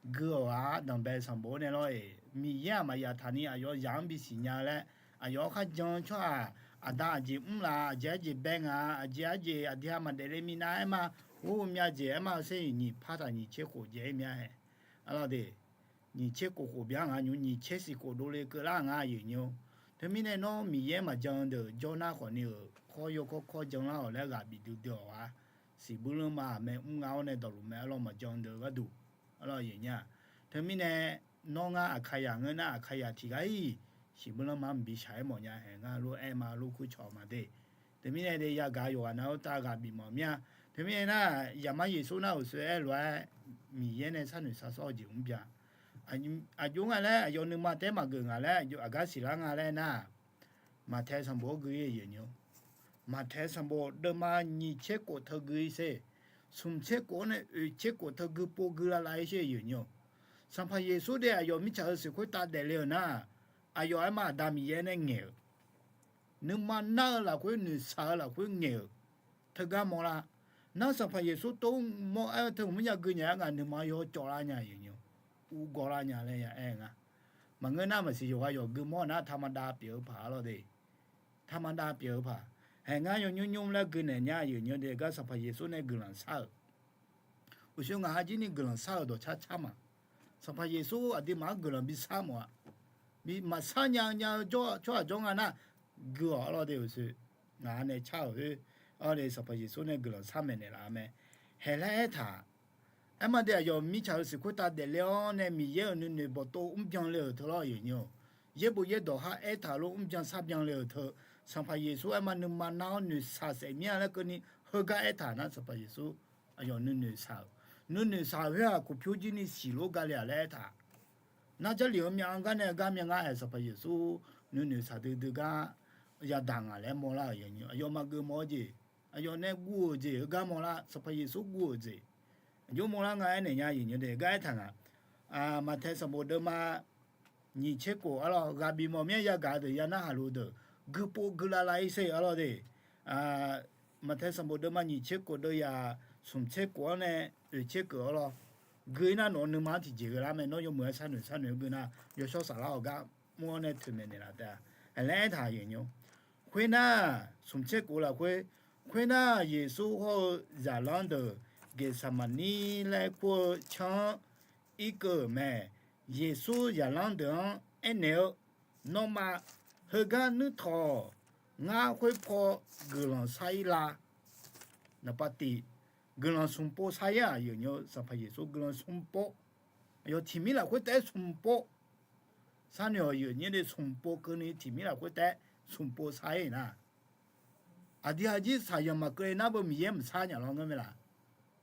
Gui-awq-a, danqbae sanqbof-awr nae lawr-eq. Miqyaer-aq maqyaf taq ni aqyawf zaq-anr bisiq nya laer, aqyawf-anr kharjan-eu tsawrhaq, aqda aqjeq mrlaf, aqjeq arjeq bae ngaq, aqjeq arjeq aqdui ha maqdaef le minav aer ma. Ghur-eu mya jeq aer ma-eu sher-iq nyiq par taq nyiq tser khof jaev-ir mya-ae. Arlawq de, nyiq tser khof khof byan ngaq nymr nyiq tser siq khof dovle keuvlar nga yawqnymr. Teumirnae nawr Miqyaer maqjan-eu deuq jawr nar khawfni-euq khawr yawkawr kawr janlar-awq laer ghaq bif duidui-awq-a. Siqbuir lanrma-aq mae mr nga-awr nae dawqluf mae arlawq maqjan-eu deuq gharduq. Arlawq yawqnymr-aq. Teumirnae nawr ngar Aqkaqyaq ngeur nar Aqkaqyaq tiq ghaq-iq siqbuir lanrma mqbi shaq-aer mawf nya hae ngar lof-aer ma lof kur cawq ma de. Teumirnae de yagaq yawqghaq nav-awr tav ghaq bif mawf mir-a. Teumirnae nar Zaqmar Yeqsur nar uqshoe aer lof-aer Miqyaer nae sharnoeq shar sawr-eu jeq mr bya. Aqjox nga laer aqyawf nuima taef-aer maqgeuf ngaq laer aqgar siqlar nga laer nar-aq, Maqtaeq sanqbof-anr gui-ir yawqnymr. Maqtaeq sanqbof deuvma nyiq tser khof teu gui-ir sher. Smq tser khof-anr nae oeq tser khof teu gui pov gui lavlav-ir sher yawqnymr. Sanqpaq Yeqsur de aqyawf mirtsaq-eu siq khoertav daefle-euq nar, aqyawf aer ma Aqda Miqyaer nae ngaeq-euq, nuima nar-eu lafkhoer noeqshaq-eu lafkhoer ngaeq-euq teugar mawrlar. Nar Sanqpaq Yeqsur tov mawr aer-eu teu hmq mr nya gui nya-aer ngaq nuima yaw cawvlar nya yawqnymr, urgawvlar nya laer ya aer nga. Maqngeur nar maqsiq yawqghaq yawq gui mawr nar taqmadav pyeuf-eu paq arlawq de. Taqmadav pyeuf-eu paq. Haeq ngar yawnymr nymr laer gui naeq nya yawqnymr de gar Sanqpaq Yeqsur nae guiqlanq shar-euq. Uqshoe ngaq ha jir ni guiqlanq shar-euq dawqcar car ma. Sanqpaq Yeqsur aqduimaf-anr guiqlanq bi shar mawf-a. Maqshar nya nya-eu tsawrhaq jawr nga nar, gui-awq arlawq de uqshoe. Ngaq ha nae car-euq khoer, arlawq de Sanqpaq Yeqsur nae guiqlanq shar maeqnaeq laf-a mae. haeq laer aertaq. Aerma de aqyawf mirtsaq-euq siq khoertav daefle-awr nae Miqyaer-euq nuinoeq bawqtov mrbyan le-euq teu lawr, aqyuif aqnyir-or. Yaerbof yaerdawq har aertaq lof mrbyan sar byan le-euq teu, Sanqpaq Yeqsur aerma nuima nar-awr noeqshaq saef mir-a laer keuvni heugar aertaq nar, Sanqpaq Yeqsur aqyawf nuinoeq shaq-euq, nuinoeq shaq-euq khoer-aq, kof pyur jir ni siq lof gale-aq laer aertaq. Nar Jarlif-eu myav-anr gar nae gar myav ngar-aer, Sanqpaq Yeqsur nuinoeq shaq duidui gar yadaq ngaq laer mawrlar-euq, aqyawf maqgeuf mawf-eu jeq, aqyawf nae guv-euq jeq heugar mawrlar, Sanqpaq Yeqsur guv-euq jeq. Aqjox mawrlar nga aernaeq nya, aqyuif aqnyir-or. Gar aertaq ngaq, Maqtaeq sanqbof deuvma nyiq tser khof arlawr, ghaq bif mawf mir-aer yagaq-eu deuq, ya narhaq luf-eu deuq, guiqpov guiqlav lav-ir ser arlawr de. Maqtaeq sanqbof deuvma nyiq tser khof deuv yaq smq tser khof-anr nae oeq tser khof arlawr, gui-ir nar nawq-eu nuima-anr tiqjeq ghae lar mae. Nawr yawmuiq-aer sharnoeq sharnoeq-aer gui nar, yawshawr saflar-awq gar mr-awr nae toeqmaeq naeqlaf taef-a laer aertaq, aqyuif aqnyir-or. Khoernar, smq tser khof lafkhoer, khoernar Yeqsur hawr-eu zaqlanr deuq Geqsaqmaqnir laer kur-eu can-anr irkeuv-euq mae. Yeqsur zaqlanr deuq-anr aernaeq-eu, Nawmaf heugar nuirtawq-awq. Ngar khoerpaw guiqlanq shar-ir la. Naqpav tiq, guiqlanq smq pov shar-ir-aq, aqyuif aqnyir-or. Sanqpaq Yeqsur guiqlanq smq pov, aqyawf tiq mir lafkhoer taef-aer smq pov sharnoeq-awq, aqyuif aqnyir-or. Smq pov keuvni tiq mir lafkhoer taef-aer smq pov shar-ir nar, aqdui aqjir shaqzanq maqkeuv-eu nar beu Miqyaer maqshar nya lawr ngeur mae laq.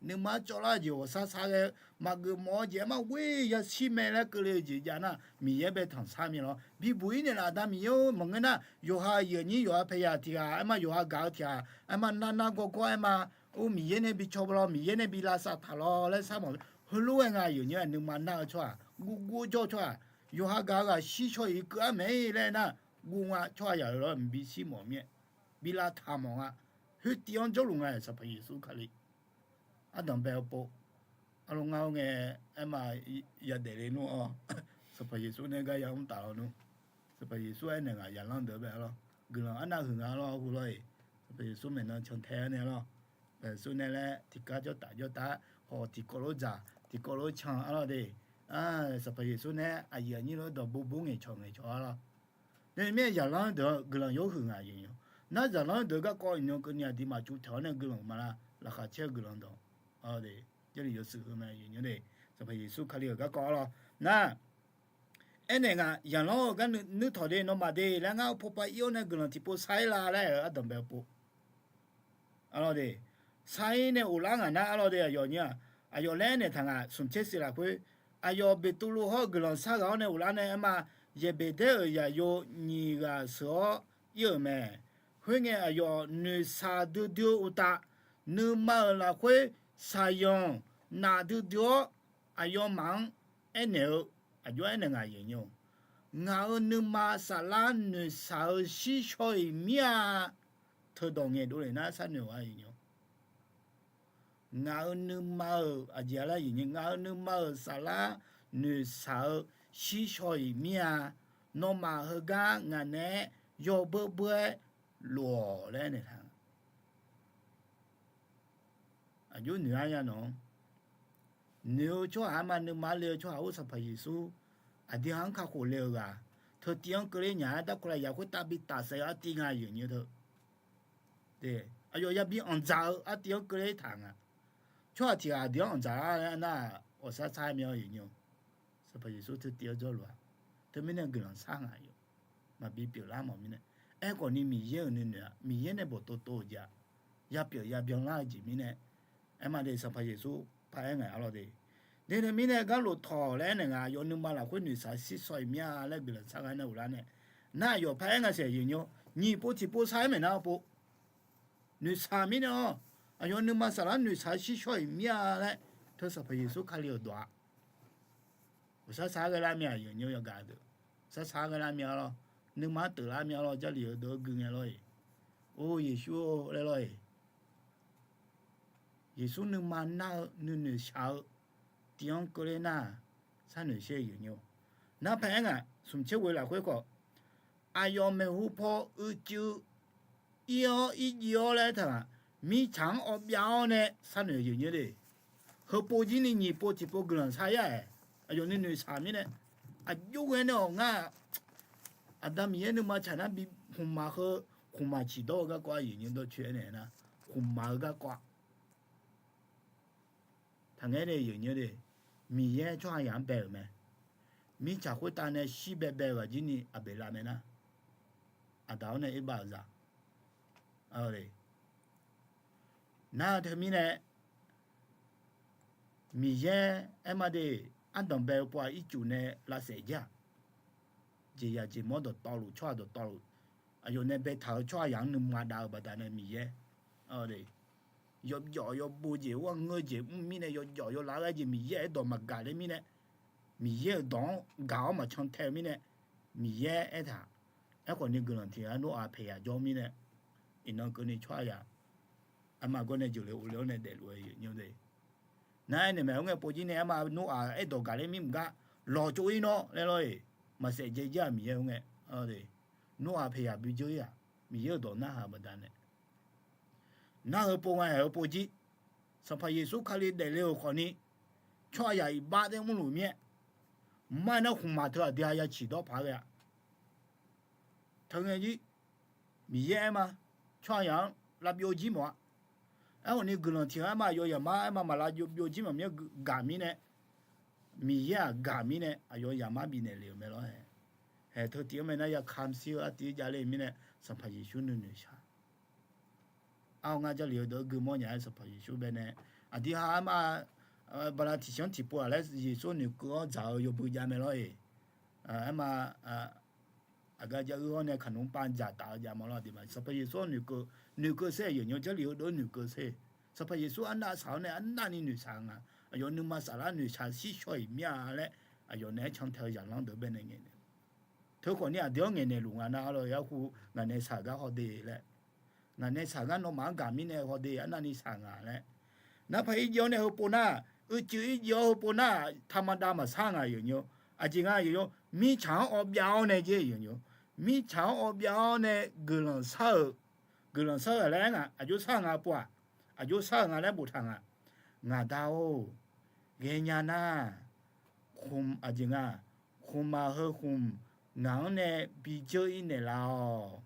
Nuima-anr cawvlar-eu jeq ghawqshar shar ghae-eu, maqgeuf mawf-eu jeq aermar ghoer yashir mae laer keuvle-eu jeq jav nar, Miqyaer bae tanqshar mae lawr. Bibuq-ir naeqlaf, Aqda Miqyaer-or. Maqngeur nar, yawqha aqyuif aqnyir, yawqha paeqyaq tiq ghaq aermar, yawqha gaq-eu tiq ghaq aermar, nar nar gawr gawr aermar, or Miqyaer nae bi caw lawr, Miqyaer nae bi lavsav taq lawr laer shar mawf. Heulof-aer nga, aqyuif aqnyir-or. Nuima nar-eu tsawrhaq, guv guv-eu jawr-eu tsawrhaq, yawqha gaq-eu ghaq shir shaw-iq keuv-ar maeq-ir laer nar, guv nga. Tsawrhaq yaq-euq lawr mqbi shir mawf mir-aer, bi lavtaq mawf nga. Khoertiv-anr jawrluf nga-aer, Sanqpaq Yeqsur Kali ardanq bae-eu pov. Arlawr ngar-awr ngae, aerma yadaef le nmr-awr, Sanqpaq Yeqsur nae gar yamr taf lawnmr. Sanqpaq Yeqsur aernaeq ngaq zaqlanr deuq bae arlawr, guiqlanq arnav huiq nga arlawr, arhu lawr-iq. Sanqpaq Yeqsur maeqnan cantae-aer nae arlawr, Sanqpaq Yeqsur nae laer tiqkar jawrtaf jawrtaf, hawq tiqkawv lof dzaq, tiqkawv lof can arlawr de. Sanqpaq Yeqsur nae aqyuif aqnyir lof-aer dawq bur bur ngaeqcawq ngaeqcawq arlawr. Nae mirnae zaqlanr deuq-anr guiqlanq yawr huiq nga, aqyuif aqnyir-or. Nar zaqlanr deuq garkawv iqnan keuvni aqduimaf cuvtaq-awr nae guiqlanq maqlar, laqkhaq caer-eu guiqlanq dawq, Jarlif yawshuif heu mae, aqyuif aqnyir-or. Sanqpaq Yeqsur Kali-euq garkawv arlawr nar, aernaeq ngaq, zaqlanr-eu gar nuirtawq de, nawmaf de laer ngar paw pav ir-awr nae guiqlanq tiqpov shar-ir la laer-euq ardanq bae-eu pov. Arlawr de, shar-ir nae ghoflar ngaq nar arlawr de, aqyawf nyir-aq, aqyawf laer aernaeq taq ngaq, smq tser siq lafkhoer, aqyawf Beqtuvluv hawr-eu guiqlanq shar ghaq-awr nae ghoflar nae aerma, Yeqbeqdaer-euq zaqyo nyiq ghaq sheuq-awr ir-euq mae. Khoerngae aqyawf noeqshaq duidui-eu uqtaf, nuima-euq lafkhoer shaqzanq naf duidui-awr, aqyawfmaf-anr aernaeq-eu, aqjox aernaeq ngaq, aqyuif aqnyir-or. Ngaq-euq nuima saflar noeqshaq-eu shirshaw-iq mir-a. Teudawq ngaeqdov lef nar sharnoeq-awq, aqyuif aqnyir-or. Ngaq-euq nuima-euq aqjeq-a laer, aqyuif aqnyir, ngaq-euq nuima-euq saflar noeqshaq-eu shirshaw-iq mir-a. Nawmaf heugar ngaq naeq-aer yawbeur beur-aer lof-awq laer aernaeq taq. Aqjox noeq-ar ya nawq-anr. Noeq-eu tsawrhaq-anr ma nuima le-eu tsawrhaq-or, Sanqpaq Yeqsur aqdui-anr kakhof le-eu ghaq, teutiv-anr keuvler nya-aer darkawv lafyaq khoertav bi tafsaef-eu artiv nga, aqyuif aqnyir teu. Aqyawf yabi anqdzaq-eu artiv-anr keuvler taq nga. Tsawrhaq tiq ghaq aqdui-anr anqdzaq-ar laer nar, ghawqshar shar-aer mya-awr, aqyuif aqnyir-or. Sanqpaq Yeqsur teutiv-anr jawrluf-a. Teumirnae guiqlanq shar nga, aqyawf maqbi pyeuflar mawf mirnae. Aerkhawf ni Miqyaer-euq nuinoeq-aq, Miqyaer nae bawqtov tov-eu jeq-aq, yapyeuf yabyanlar-eu jeq mirnae, aerma de Sanqpaq Yeqsur paraer ngae arlawr de. Deuq mirnae gar lof tawq laer aernaeq nga, aqyawf nuima lafkhoer noeqshaq shirshaw-iq mir-a laer guiqlanq shar ghae nae ghoflar nae, nar aqyawf paraer nga siq, aqyuif aqnyir-or. Nyiq pov tiq pov shar-aer maeqnar pov noeqshaq mirnae-awr, aqyawf nuima saflar noeqshaq shirshaw-iq mir-a laer teu Sanqpaq Yeqsur Kali-euq dawq-aq, ghawqshar shar ghae lar mir-a, aqyuif aqnyir yawgaq deuq. Shar shar ghae lar mir-a lawr. Nuima teuflar mir-a lawr, Jarlif-eu deuq-eu gui ngae lawr-iq. Or Yeqsur-or laer lawr-iq. Yeqsur nuima nar-eu nuinoeq shaq-eu tiv-anr keuvler nar, sharnoeq sher, aqyuif aqnyir-or. Nar paraer ngaq, smq tser ghoe lafkhoer khawf, aqyawf maeqhu paw uicuiv ir-awr irjiv-awr laer aertaq-aq, mirtsaq-anr awv byav-awr nae sharnoeq, aqyuif aqnyir de. Heu pov jir ni nyiq pov tiq pov guiqlanq shar yar-aeq, aqyawf nuinoeq shaq mirnae, aqjox ghae nae-awq ngar, Aqda Miqyaer nuima tsaq nar bi khmqmaq heu, khmqmaq ciqdawr-eu garkawv, aqyuif aqnyir dawrcoer-aer naeq nar, khmqmaq-eu garkawv-a. Taqngaer de yeuqnyoer de, Miqyaer tsawrhaqzaq-anr bae-euq mae. Mirtsaq khoertav nae shir baebae-euq aqjir ni Aqbeqlav mae nar, aqda-awr nae Erbav-euq zaq. Nar-eu teumirnae, Miqyaer aerma de, ardanq bae-eu pov-aq ircuf nae lavsaef jaer-aq, jeqzaq jeq mawr dawqtawvluf tsawrhaq dawqtawvluf, aqyawf nae baetaq-eu tsawrhaqzaq-anr nuima dav-eu baqdanae Miqyaer yawjawf yawbo jeq ur-anr ngeur jeq mr mirnae yawjawf yawlav ghae jeq Miqyaer aerdawq maqgaq ler mirnae, Miqyaer-euq dawq-anr gaq-awr maqcan tae-eu mirnae, Miqyaer aertaq. Aerkhawf ni guiqlanq tiq ghaq Noraq paeqyaq jawr mirnae, iqnan keuvni tsawrhaqzaq aerma gawr nae jeuqle ovle-awr nae daefluf-eu yeuqnyoer de. Nar aernaeq maeq-aer ngae povjir nae aerma Noraq aerdawq gaq ler mir mq gar lawqtsov-ir nawr laer lawr-iq, maqsaef dzae jir-aq Miqyaer-eu ngae, Noraq paeqyaq bijeur-ir-aq, Miqyaer-euq dawq narhaq-eu baqdanae, nar heu pov nga-aer heu povjir, Sanqpaq Yeqsur Kali daefle-euq khawfni, tsawrhaqzaq iqbax daer mrluf mir-aer, mar-aer nar khmqmaq teu aqdui-a ya ciqdawr paq-aer ghae-a. Teu ngae jir, Miqyaer aerma, tsawrhaqzaq-anr lavbyov jir mawf-a. Aerkhawf ni guiqlanq tiq ghaq aerma aqyawf zaqmar aerma maq lavbyov jir mawf mir-aer gaq mirnae, Miqyaer-aq gaq mirnae aqyawf zaqmar bifnaeq le-euq mae lawr-aer. Haeq teu tiq-anr mae nar ya kamq shir-eu artiv-aer javle mirnae Sanqpaq Yeqsur nuinoeq shaq. Ar-awr ngar Jarlif heudeuq-anr gui mawrnya-aer Sanqpaq Yeqsur baenae, aqdui ha aerma, bala tiqsiq-anr tiqpov-aq laer Yeqsur noeqkeuv-awr dzaq-eu yawbui jav mae lawr-iq. Aerma, aqgar jav-eu-awr nae kaqnmr pav dzaqtaf-eu jav ma lawr, aqduimaf Sanqpaq Yeqsur-anr noeqkeuv, noeqkeuv sher-aq yeuqnymr Jarlif heudeuq-anr noeqkeuv sher. Sanqpaq Yeqsur arnav saq-awr nae arnavni noeqshaq nga. Aqyawf nuima saflar noeqshaq shirshawq-iq mir-a laer, aqyawf naeq-aer cantae-eu zaqlanr deuq baenae ngaeqnaeq. Teukhawf ni aqdui-anr ngaeqnaeq luf nga nar-a lawr, yarhu ngaq nae saq gar hawde laer. Ngaq nae saq gar nawmaf-anr gaq mirnae hawde arnavni saq nga laer. Narpaq irjir-awr nae heupov nar, uicuiv irjir-awr heupov nar, taqmadav maqsar nga yeuqnymr. Aqjeq nga yeuqnymr, mirtsaq-anr awv byav-awr nae jer yeuqnymr. Mirtsaq-anr awv byav-awr nae guiqlanq shar-euq, guiqlanq shar-eu laer nga, aqjox shar nga pov-aq, aqjox shar-euq nga laer boftaq nga. Ngaq da-or, ghaenya nar, aqjeq nga, khmqmaq heu khmq ngaq-anr nae bijeur-ir naeqlaf-awq.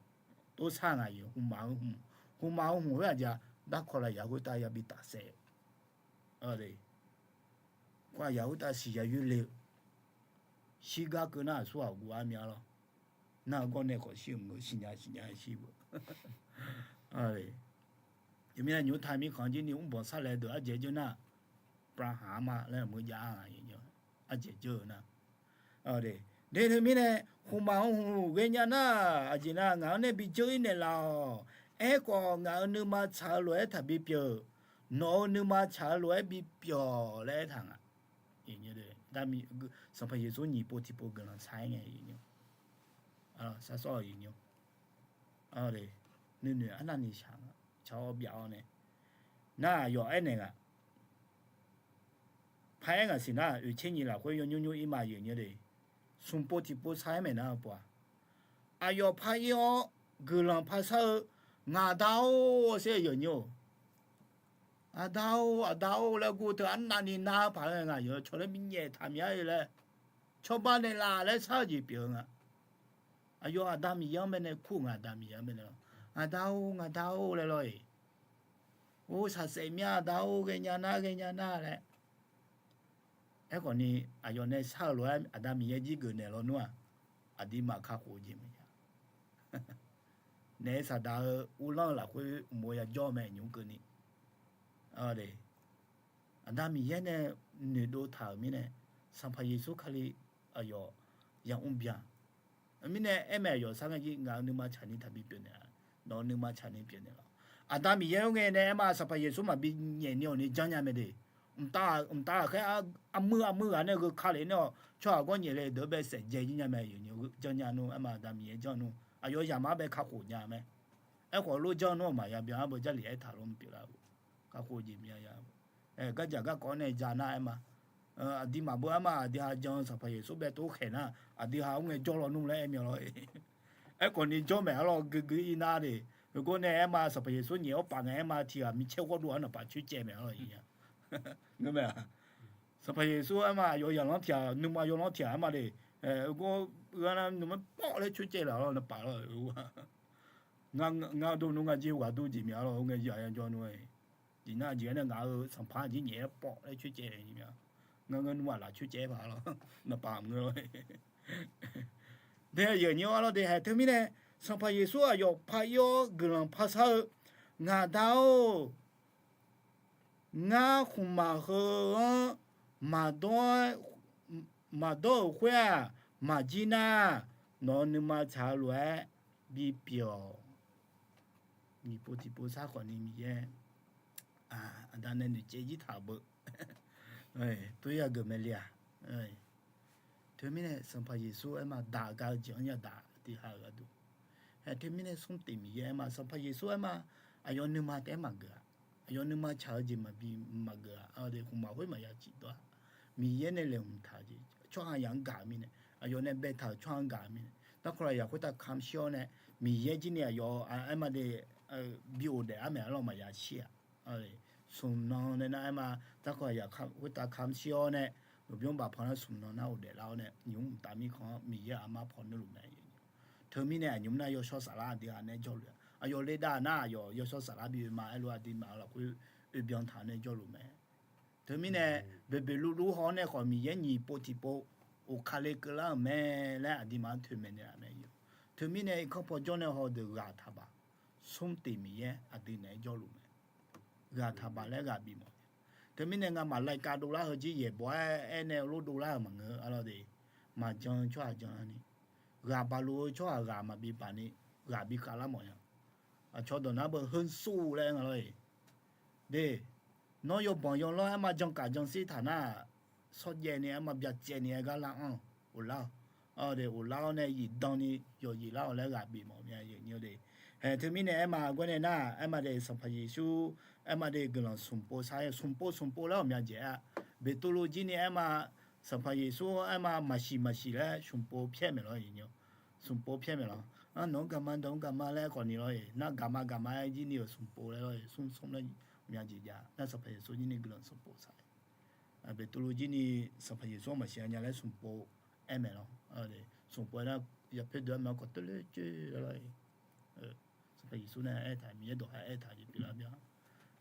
Tov shar nga yeuq, khmqmaq heu khmq, khmqmaq heu khmq khoer aqjeq-a, darkawq lafyaq khoertav yabi tafsaef-eu Khoer aqyaq khoertav siqya yoerle-eu, shirgar keuv nar aqsurghaq guv-ar mya lawr. Nar-eu gawr nae khawf shir-euq maqngeur, siqnya siqnya shir beu. Teumirnae nymr ta mirkhanq jir ni mrbanq sarlae deuq ardzaeq jeur nar, อับราฮัม-a laer maqngeur jav-a nga, ardzaeq jeur-eu nar. De teumirnae, khmqmaq-anr hmq ghaenya nar, aqjeq nar ngaq-anr nae bijeur-ir naeqlaf-awq. Aerkhawf ngaq-euq nuima tsaq-eu lof-aer taqbi pyeuf. Nawq-euq nuima tsaq-eu lof-aer bipyeuf laer aertaq nga. Sanqpaq Yeqsur nyiq pov tiqpov guiqlanq shar-aer ngae, sar sawr-eu, nuinoeq arnavni shaq nga, tsaq-awr byaf-awr nae. Nar aqyawf aernaeq nga, paraer ngaq siq nar, oeqtser nyiq lafkhoer yawnymr nymr-ir ma yeuq nyeur de. Smq pov tiqpov shar-aer maeqnan-eu pov-aq, aqyawf par-ir-awr guiqlanq par shar-eu, ngaq da-or sher yeuq nyeur-or. Aqda-or, aqda-or laer gur teu arnavni nar-eu paq-aer ngaq yawqcawq laer binyaef taq mya-ir laer, cawba naeqlaf laer shar-eu jeq pyeuf-eu nga. Aqyawf Aqda Miqyaer-anr baenae kur nga, Aqda Miqyaer-anr baenae, ngaqda-or ngaqda-or laer lawr-iq, or saqsaef mya, Aqda-or ghaenya nar ghaenya nar laer. Aerkhawf ni aqyawf nae shar-eu lof-aer Aqda Miqyaer jir geuf naeq lawnmr nar, aqduimaf kakhof-eu jeq maqya. Naef saqdaq-eu uvlanr-eu lafkhoer uqmov yajawr mae nymr keuvni. Aqda Miqyaer nae noeqdov taq-euq mirnae, Sanqpaq Yeqsur Kali aqyawf yamr byan. Mirnae aer mae, aqyawf sar ngae jir ngaq-euq nuima tsaqni taqbi pyeufnaeq-a, nawq-euq nuima tsaqni pyeufnaeq lawq. Aqda Miqyaer-anr ngae nae aer ma, Sanqpaq Yeqsur maqbi nyaef ni awq ni janrnya mae de. Mqtav ghaqkhaer armuir armuir ghaq nae gheu ka lef nae-awq, tsawrhaq gawr nyaef le deuq-anr bae saef dzae jir nya mae, janrnya nmr aer ma, Aqda Miqyaer janr nmr aqyawf zaqmar bae kakhof nya mae. Aerkhawf lof janr nmr-aq maqya byan-ar beu, Jarlif aertaq lof mr pyeuflar-eu, kakhof jeq mya ya. Gardzaq garkawv nae ja nar aer ma. Aqduimaf beu aer ma, aqdui ha jan-eu Sanqpaq Yeqsur bae tov khaeq nar, aqdui ha mr ngae jawr lawnmr laer aer mya lawr. Aerkhawf ni jawr maeq-ar lawr, guiqguiq ir nar de. Heugar nae aer ma, Sanqpaq Yeqsur nyaef-awr paf ngae aer ma, tiq ghaq micaer ghawrduv-anr naqpaf coer caev maeq-ar lawr. Ngeur mae-a. Sanqpaq Yeqsur aer ma, aqyawf zaqlanr tiq ghaq, nuima yawlanr tiq ghaq aer ma de. Heugar nuima pawv laer coer caev laf lawr, naqpaf lawr. Ngar dov nmr ngar jir ghaq dur jeq mya lawr, ngae ya ya jawr nmr-aer. Jeq nar jeq-aer nae ngaq-euq sanqpaq-anr aqjir nyaef-aer pawv laer coer caev ni ma. Ngar ngeur nmr-aq laf coer caev paq lawr, naqpaq maqngeur lawr. Dae yeuq nyi-awr lawr de hae teumirnae, Sanqpaq Yeqsur aqyawf par ir-awr guiqlanq par shar-eu, Ngaq Da-or, ngar khmqmaq heu-anr maqdawr-aer, maqdawr-euq khoer-aq, maqjir nar, nawq-euq nuima tsaq-eu lof-aer bipyeuf-awq. Nyiq pov tiqpov sar khawfni Miqyaer aqda nae noeqcaev jir taq-euq beu. Tov-ir yageuq mae le-aq. Teumirnae Sanqpaq Yeqsur aerma daq gaq-eu jeq-anr yadaq tiqha-euq gharduq. Hae teumirnae smr tif Miqyaer aerma, Sanqpaq Yeqsur aerma, aqyawf nuima taef-aer maqgeuf-aq, aqyawf nuima tsaq-eu jeq maqbi maqgeuf-aq, khmqmaq khoer maqya ciqdawr-aq, Miqyaer nae laeqhmq taq-eu jeq tsawrhaqzaq-anr gaq-eu mirnae, aqyawf nae baetaq-euq tsawrhaq-anr gaq-eu mirnae, darkawq lafyaq khoertav kamq shir-awr nae, Miqyaer jir ni aqyawf aerma de bi ghofdaef armaeq arlawr maqya shir-aq. Smq nan nae nar aerma, darkawq lafyaq khoertav kamq shir-awr nae, lmqbymr bafpanq nar smq nan nar ghofdaef lar-awr nae, nymq mr mqtav mirkhanq-anr Miqyaer aqma paw nuirluf mae. Teumirnae aqnymr nar yawshawr saflar aqdui ghaq nae jawrluf-a. Aqyawf le dav nar aqyawf yawshawr saflar bi oe ma aerlof aqduimaf-eu lafkhoer oe byan taq-eu nae jawrluf mae. Teumirnae, boeqboeq luvluv haw-awr nae khawf Miqyaer nyiq pov tiqpov of kale keuvlar-euq mae laer aqduimaf-anr toeqmaeq naeqlaf mae. Teumirnae irkanr paw jawr nae haw deuq ghaq taqbaq, smr tif Miqyaer aqdui naeq-aer jawrluf mae. Ghaq taqbaq laer ghaq bif mawf. Teumirnae ngamaf laika dovlar heu jir yaeqbawq-aer aernae lof dovlar-euq maqngeur arlawr de. Maqjan-eu tsawrhaq jan-a ni, ghaq baq luf-eu tsawrhaq ghaq maqbi baq ni, ghaq bi khavlar mawf nya. Aqcawq dawq nar beu heunsur laer nga lawr-iq. De, nawr yawbanq yawlanr aerma jankaf janshir taq nar, shawrjaev ni aerma byacaevni aer gar lar-anr of lar-awq. Awr de, of lar-awr nae zifdan ni yawzif lar-awq laer ghaq bif mawf mya. Hae teumirnae aerma gawr nae nar, aerma de Sanqpaq Yeqsur, aerma de guiqlanq smq pov sar-aer smq pov smq pov laer ghawqmya jaeq-a. Beqtuvluv jir ni aerma, Sanqpaq Yeqsur aerma maqsiq maqsiq laer smq pov pyaer maeq lawr. Smq pov pyaer maeq lawr. Nawq-anr gaqma, nawq-anr gaqma laer khawfni lawr-iq, nar gaqma gaqma-aer jir ni-euq smq pov laer lawr-iq, smr smr laer mya jeq jav nar Sanqpaq Yeqsur jir ni guiqlanq smq pov sar-aer. Beqtuvluv jir ni Sanqpaq Yeqsur-anr maqsiq nya laer smq pov aer maeq lawr. Smq pov aer nar, yapoer deuq-aer maeq-awr kawq teurler coer laer lawr-iq. Sanqpaq Yeqsur nae aertaq, Miqyaer dawqha aertaq jeq pyeuflar bya.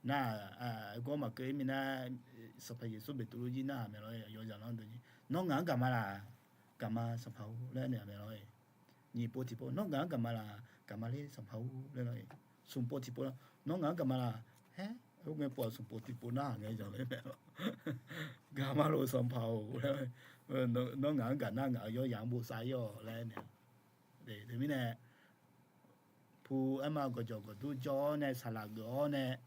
Nar, gawr maqkeuv-ir mirnae, Sanqpaq Yeqsur Beqtuvluv jir narhaq maeq lawr-iq, aqyawf zaqlanr deuq jir, Nawr ngaq-anr gaqma laq? Gaqma Sanqpaq-or laer naeq-a maeq lawr-iq. Nyiq pov tiqpov, Nawr ngaq-anr gaqma laq? Gaqma ler Sanqpaq-or laer lawr-iq. Smq pov tiqpov lar, Nawr ngaq-anr gaqma laq? Haer, oerngae pov-aq smq pov tiqpov narhaq ngae zanq laer maeq lawr. Gaqma lof Sanqpaq-or laer, Nawr ngaq-anr gaq nar ngaq-euq yawryaq-anr bosav-ir-awq laer naeq-a. Teumirnae, pu aerma gawqjawq gawqdur jawr-awr nae saqlaq geuf-awr nae,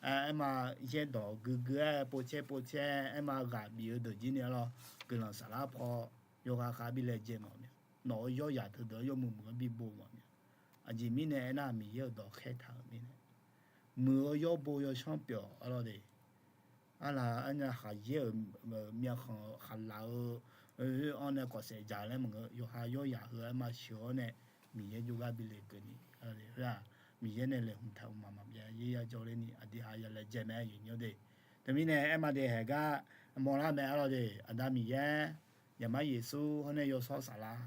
aerma yaerdawq guigui-aer povcaer povcaer aerma ghaq bif-eu deuq jir ni-a lawr, guiqlanq saflar paw yawkhav khav bi laejae mawf mya. Nawq-euq yawryaq teudeuq-anr yawmuiq muiq-anr bi bo mawf mya. Aqjeq mirnae aernar, Miqyaer-euq dawq khaertaq-euq mirnae, muiq-eu yawrbo yawsanr pyeuf-awq arlawr de. Arlaq arnya khaqyaer-euq myavkhanq khaqlaf-eu oe-anr nae kawfsaef dzaq laer maqngeur, yawqha yawryaq heu aerma sheuq-awr nae Miqyaer jawrgar bi le keuvni, Miqyaer nae laeqhmq taq-euq mqmaq maqbyav yaer yajawr lerni aqdui ha ya laejae mae, aqyuif nymr de. Teumirnae aerma de haeq gar mawrlar mae arlawr de. Aqda Miqyaer, Zaqmar Yeqsur hawr nae Yawshawr Saflar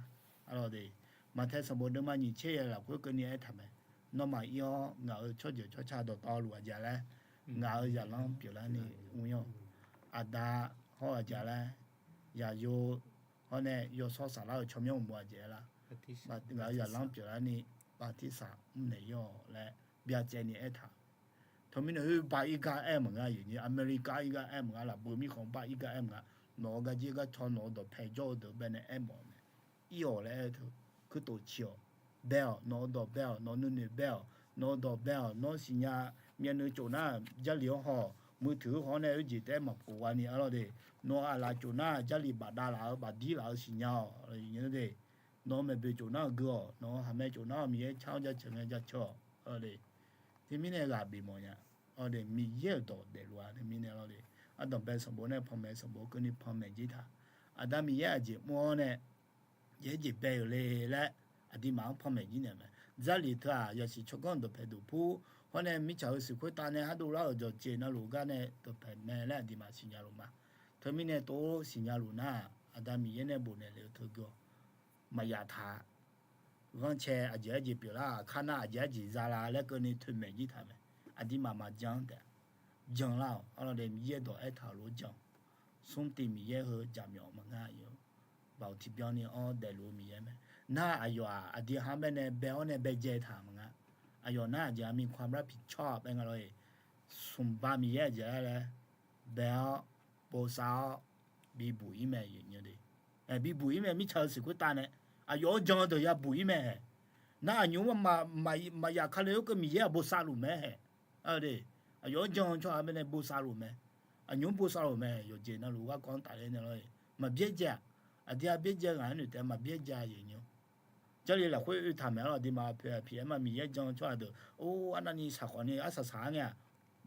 arlawr de. Maqtae sanqbof deuvma nyiq tser yaeq lafkhoer keuvni aertaq mae. Nawmaf ir-awr ngaq-euq tsawrjeuq tsawrca dawqtawvluf aqjeq laer, ngaq-euq zaqlanr pyeuflarni mr-awq. Aqda hawr aqjeq laer, Zaqyo hawr nae Yawshawr Saflar-euq tsawrmyanr uqmov aqjeq lar, ngaq-euq zaqlanr pyeuflarni bartirsaq mrnaeq ir-awq laer byacaevni aertaq. Teumirnae oerbar ir gar aer maqnga, aqyuif nymr America ir gar aer maqnga, lafbui mirkhanq bar ir gar aer maqnga. Nawq-euq garjir garcaw nawq-euq dawqpae jawr-eu deuq baenae aermawf-eu mae. Ir-awq laer aer teu, kuirtof ciq-awq. Bae-awq, nawq-euq dawq bae-awq, nawq nuinoeq bae-awq, nawq-euq dawq bae-awq, nawr siqnya. Myavnuiv cof nar, Jarlif-anr haw, muiqtuiq-anr haw nae oerjeq taef-aer maqpov gharni arlawr de. Nawq-euq aqlaf cof nar, Jarlif bafdav laf-eu bafdir laf-eu siqnya-awq, aqyuif nymr de. Nawq-euq maeqboeq cof nar-euq gui-awq, nawq-euq haqmae cof nar-euq Miqyaer car-anr jaceuq ngae jaceuq-awq, arlawr de. Teumirnae ghaq bif mawf nya. Awr de, Miqyaer-euq dawq daefluf-a teumirnae lawr de. Ardanqbae sanqbof nae panmaeq sanqbof keuvni panmaeq jir taq. Aqda Miqyaer aqjeq mr-awr nae yaerjeq bae-euq le laer aqduimaf-anr panmaeq jir naeq mae. Jarlif teu-aq, yasiq tsawrganr dawqpaeq duqpur hawr nae mirtsaq-euq siq khoertav nae hardov lar-euq dawqceq navluf gar nae dawqpaeq mae laer aqduimaf siqnya luf ma. Teumirnae tov siqnya luf nar-aq, Aqda Miqyaer nae bofnaeq le-eu teu gui-awq. Maqyaf taq-a. Ghanrcae aqjeq arjeq pyeuflar-aq, kar nar aqjeq arjeq zala laer keuvni toeqmaeq jir taq mae. Aqduimaf maqjan-anr taef-a. jan lar-awq. Arlawr de, Miqyaer dawq aertaq-euq lof-aer jan. Smr tiq Miqyaer heu jaqmyawf maqnga. Baoq tiqbyan ni-anr daefluf-eu Miqyaer mae. Nar aqyawf-aq aqdui ha-anr baenae bae-awr nae baejae taq maqnga. Aqyawf nar aqjeq-aq มีความรับผิดชอบ bae nga lawr-iq. Smq ba Miqyaer aqjeq lar laer bae-awr bosav-awr bibuq-ir mae. Bibuq-ir mae. Mirtsaq-eu siq khoertav nae aqyawf-anr jan-eu deuq yabuq-ir mae. Nar aqnymr maqyaf kale-awr keuv Miqyaer-aq bosav luf mae hae. Aqyawf-anr jan-eu tsawrhaq baenae bosav luf mae. Aqnymr bosav luf mae. Yawqjeq navluf garkawv-anr tafler nae lawr-iq, maqbyaerdzae-aq. Aqdui-aq byaerdzae ghaq-anr noeqtaef maqbyaerdzae-a. Aqjeq nymr Jarlif lafkhoer oe taq maeq-aer lawr, aqduimaf poeq aqpiq aerma Miqyaer jan-eu tsawrhaq deuq or arnavni saqkhawf ni arsaq saq-aer ngae-aq,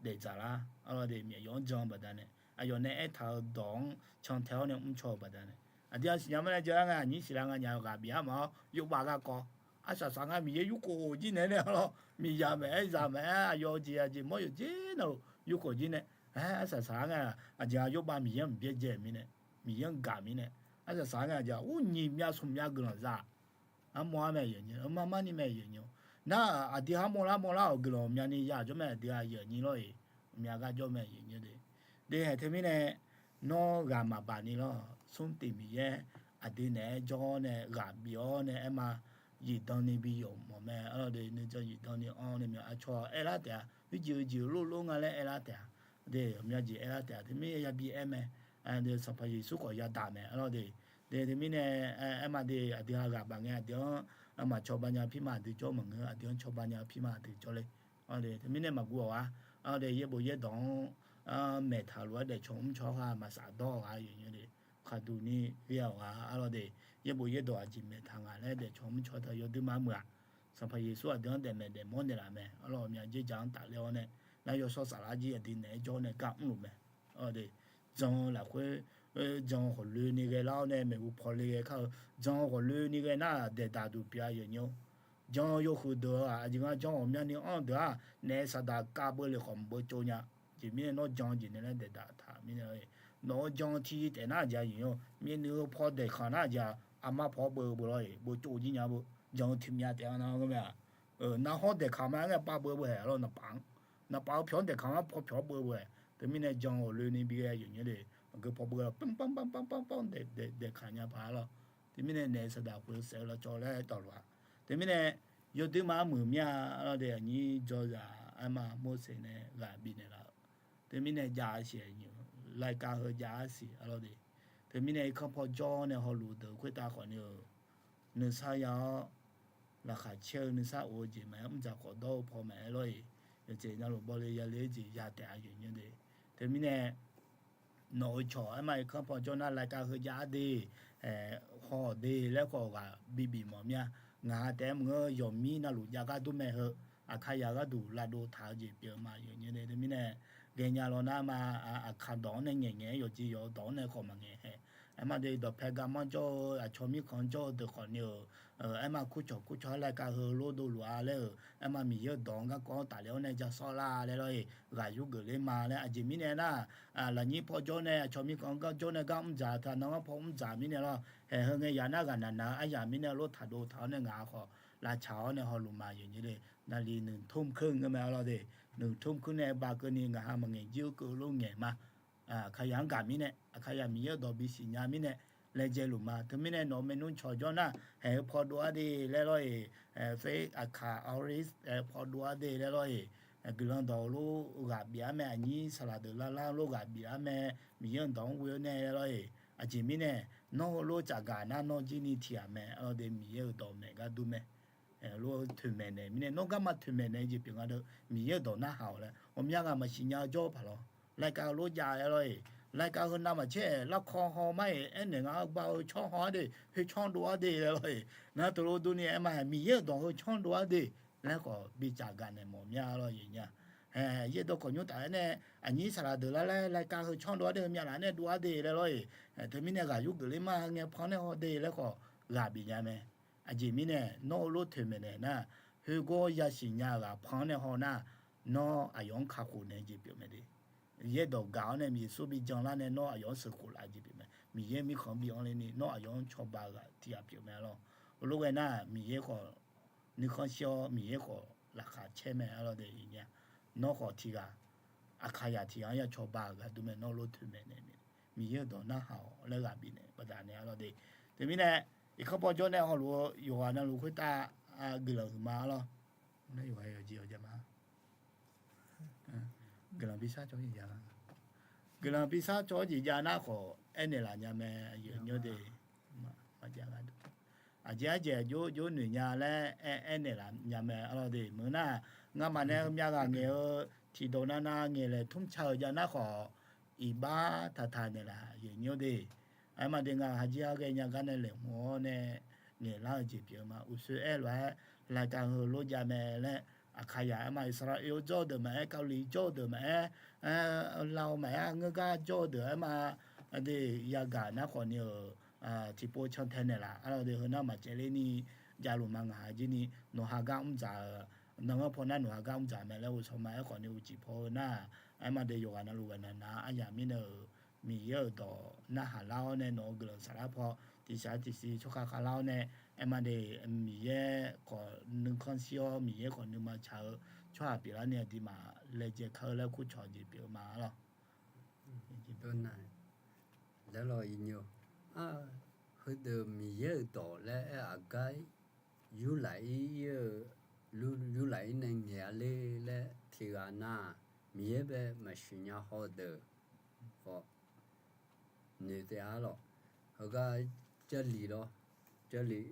daefdzaq lar. Arlawr de, Miqyaer jan-eu baqdanae, aqyawf nae aertaq-eu dawq-anr cantae-awr nae mrcaw-eu baqdanae, aqdui-aq siqnya mar nae jawr-aer ngae aqnyir siqlar nga nya-eu ghaq bif-ar maf-awr yawbav garkawv arsaq saq ngar Miqyaer yurkhof jir naeq-aer nae lawr, miqzaq maeq-aer zaq maeq-aer aqyawf jeq aqjeq mawr yawqjeq navluf yurkhof jir nae, arsaq saq-aer ngae aqjeq-aq yawbav Miqyaer-anr byaerdzae mirnae, Miqyaer-anr gaq mirnae, arsaq saq-aer ngae aqjeq-aq ur nyiq myav smq myav guiqlanq za-aq. Armawr-ar mae yawqnymr, armar mar ni mae yawqnymr. Nar aqdui ha mawrlar mawrlar-awq guiqlanq ghawqmyani ya jawr mae aqdui-aq yawqnyi lawr-iq, ghawqmya gar jawr mae yawqnymr de. Dehaeq teumirnae nawr ghaq maqbaq ni lawr, smr tiq Miqyaer aqdui naeq-aer jawr-awr nae ghaq bif-awr nae aerma zifdan ni bi yawf mawf mae. Arlawr de, nuijan zifdan ni anr nae mya aqcawq aerlar taef-a, heujeq heujeq lor lor nga laer aerlar taef-a. De, ghawqmya jeq aerlar taef-a. Teumirnae yabi aer mae. Sanqpaq Yeqsur khawf yadaq mae. Arlawr de, de teumirnae aerma de aqdui-aq ghaq baf ngae aqdui-anr maqcawba nya pirma aqdui jawr maqngeur, aqdui-anr cawba nya pirma aqdui jawrle. Teumirnae maqguv-awq-ar. Arlawr de, yaerbof yaerdawq-anr maeqtaq lof-aer daefcaw mrcaw-awr ha maqsaf dawr-awq-ar yawqnymr de. Khaqduq ni ghae-awq-a. Arlawr de, yaerbof yaerdawq aqjeq maeqtaq ngaq laer daefcaw mrcaw taq yawduima meuq-aq, Sanqpaq Yeqsur aqdui-anr daefmaeq daefmawr naeqlaf mae. Arlawr ghawqmya jeqjaq-anr tafler-awr nae, nar yawshawr saflar jir aqdui naeq-aer jawr nae gar mrluf mae. Arlawr de, jan-eu lafkhoer jan-eu khawf loeni ghae lar-awr nae maeqhu paw le ghae kar-eu, jan-eu khawf loeni ghae nar daeqdaq duq pyeuf-a yawqnymr. Jan-eu yawhuiq deuq-aq aqjeq nga jan ghawqmyani anr-eu deuq-aq naef saqdaq kav beu le khawf maqbeu tsov nya. Jeq mirnae nawr jan-eu jeq nae laer daeqdaq taq mirnae, nawq-eu jan-eu tiq taef nar aqjeq-aq yawqnymr myavnuiv-eu paw daeqkaq nar aqjeq-aq armar paw-awr beu beu lawr-iq, beu tsov jir nya beu. Jan-eu tiq myav taef-a nar-eu mae-aq, narhawr daeqkaq ma-aer ngae pav beu beu haeq lawr naqpaf-anr. Naqpaf-eu pyawq-anr daeqkaq ma paw pyawq-awr beu beu-aer. Teumirnae jan-eu ghawq loeni bi ghae yawqnymr de, aqgeu paw beu lawr panr panr panr panr panr panr daeqkaq nya paq-a lawr. Teumirnae naef saqdaq khof saef-eu lawr cawv laer dawq lof-a. Teumirnae yawduima muiq mir-a. Arlawr de, aqnyir jawrzaq aerma Morseq nae ghaq bifnaeq laf-eu, teumirnae jav-a siq, laikav heu jav-a siq. Arlawr de, teumirnae irkanr paw jawr nae hawluf deuq khoertav khawf ni-euq nuisar ya-awr, laqkhaq caer-eu nuisar of-eu jeq maqaer, mrdzaq khawf dawr-eu paw maqaer lawr-iq, yawqjeq navluf bawle yale-eu jeq ya taef-a yawqnymr de. Teumirnae nawq-euq cawq aerma irkanr paw jawr nar laikav heu jav-ar de, haw-awq de laer khawf ghaq bibif mawf mir-a. Ngaq ha taef-aer maqngeur, yawqmir navluf jav gar dur mae heu, Aqkaqyaq gharduq lavdov taq-eu jeq pyeuf ma yawqnymr de. Teumirnae ghaenya law nar ma, Aqkaq dawq-anr nae ngaeqngaeq-aer yawqjeq yawq-eu dawq-anr nae khawf maqngaeq hae. Aerma de, dawqpae garmanr jawr-eu aqcawq mirkhanq jawr-eu deuq khawf ni-euq, aerma kurcawq kurcawq-aer laikav heu lor dovluf-a laer-euq, aerma Miqyaer-euq dawq-anr garkawv-anr tafler-awr nae ja sawr lar laer lawr-iq, ghaq yurgeuf ler ma laer. Aqjeq mirnae nar, lafnyir paw jawr nae aqcawq mirkhanq gar jawr nae gar mrdzaq taq, nanganr paw mrdzaq mirnae lawr, haeq heu ngae yaq nar ghaqnaq naq-eu aryaq mirnae lof taqdov taq-awr nae ngaq khawf lavcaq-awr nae hawluf ma yawqnymr de. Naqli nuiqtmr keuv ngeur mae lawr de, nuiqtmr keuv nae bav keuvni ngaq ha maqngaeq jir-eu keuv lof ngaeq ma. Aqkaqyaq-anr gaq mirnae, Aqkaqyaq Miqyaer-euq dawq bisiq nya mirnae, laejae luf ma. Teumirnae nawq-euq maernmr cawq jawr nar, haeq heu paw dov-ar de laer lawr-iq, fae Aqkaq Aorist paw dov-ar de laer lawr-iq, guiqlanq dawq-eu lof ghaq bif-ar mae, aqnyir saqlaq deuq lar lar-eu lof ghaq bif-ar mae, Miqyaer-euq dawq-anr ghoe-awr nae laer lawr-iq. Aqjeq mirnae nawr heulof tsafgaq nar nawr jir ni tiq ghaq mae. Arlawr de, Miqyaer-euq dawq maeq gar dur mae. Lof-eu toeqmaeq naeq mirnae nawr garma toeqmaeq naeq-eu jeq pyeuf nga deuq Miqyaer-euq dawq narhaq-awq laer ghawqmya ghaq maqsiq nya-eu jawr paq lawr. Laikav-eu lof jav-aer lawr-iq, laikav heu navmaqtser-aer larkawv haw mar-iq aernaeq nga-eu bav heu canr haw-ar de, heu canr dov-ar de laer lawr-iq. Nar teulof durni aerma-aer Miqyaer-euq dawq heu canr dov-ar de laer khawf bi tsafgaq naeq mawf mya lawr-iq nya. Yaerdawq khawf nymr taf-aer nae aqnyir saqlaq deuq lar laer laikav heu canr dov-ar de, heu myavlaf nae dov-ar de laer lawr-iq. Teumirnae ghaq yurgeuf ler ma ngae panr nae haw de laer khawf ghaq bif nya mae. Aqjeq mirnae nawr heulof toeqmaeq naeq nar, khoergawr yasiq nya-eu ghaq panr nae haw nar, nawr aqyawf-anr kakhof naeq-eu jeq pyeuf mae de. Yaerdawq gaq-awr nae Yeqsur bi janlar nae nawr aqyawf-anr sheuqkhof laf-eu jeq pyeuf mae. Miqyaer mirkhanq-anr bi anrler ni nawr aqyawf-anr cawba-eu ghaq tiq ghaq pyeuf mae lawr. Heulof ghae nar Miqyaer khawf nuikhanr shir-awr Miqyaer khawf laqkhaq caer mae. Arlawr de, nawr khawf tiq ghaq Aqkaqzaq tiq ghaq-anr ya cawba-euq gharduq mae, nawr lof toeq maeqnaeq, Miqyaer-euq dawq narhaq-awq laer ghaq bifnaeq baqdanae arlawr de. Teumirnae, iqkanr paw jawr nae hawluf-eu yawqghaq navluf khoertav guiqlanq huiqma arlawr. Yawqghaq yawqjeq yawqjav ma. Guiqlanq bi shar cawv-anr jeq jav, guiqlanq bi shar cawv-anr jeq jav nar khawf aernaeq laf nya mae, aqyuif aqnyir de. Maqjav gharduq, aqjeq arjeq aqjox jox noeq nya laer aer, aernaeq laf nya mae arlawr de. Meuq nar, ngamaf nae heumyav ghaq ngaeq-eu tiqdawq navnav ngaeqlaeq tmr ca-euq jav nar khawf, iqbax taqtaq naeqlaf aqyuif aqnyir de. Aerma de, ngaq haqjir-a ghaenya gar nae laeqhmq-awr nae ngaeqlar-eu jeq pyeuf-eu ma. Uqshoe aer lof-aer, laqkaq heulof jav mae laer, Aqkaqzaq aerma, Iqsaqlaqyar jawr-eu deuq maqaer, Kali jawr-eu deuq maqaer, Lav-eu maqaer, ngeur gar jawr-eu deuq aerma, aqdui yagaq nar khawfni-euq tiqpov cantae naeqlaf arlawr de. Heu nar maqcaevler ni javluf ma. Ngaq haqjir ni nawq ha gar mr dzaq-euq, nanganr paw nar nawq ha gar mr dzaq mae laer ghovshaw ma. Aerkhawfni uqcif paw heu nar, aerma de, yawqghaq navluf ghaq navnav aryamq mirnae-euq Miqyaer-euq dawq narhaq lar-awr nae, nawq-euq guiqlanq saflar paw tiqshaq tiqsiq tsawrkhav khavlar-awr nae, aerma de, Miqyaer khawf nuikhanr shir-awr, Miqyaer khawf nuima tsaq-eu tsawrhaq pyeuflar ni aqduimaf laejae kar-eu laer kurcawq jeq pyeuf-eu ma arlawr. Nar, heudeuq Miqyaer-euq dawq laer aer aqgar yurlaf ir-eu, yurlaf ir nae ngaeq-a ler laer tiqghaq nar, Miqyaer bae maqsiq nya haw-eu deuq khawf noeq taef-a lawq. Heugar Jarlif lawr, Jarlif,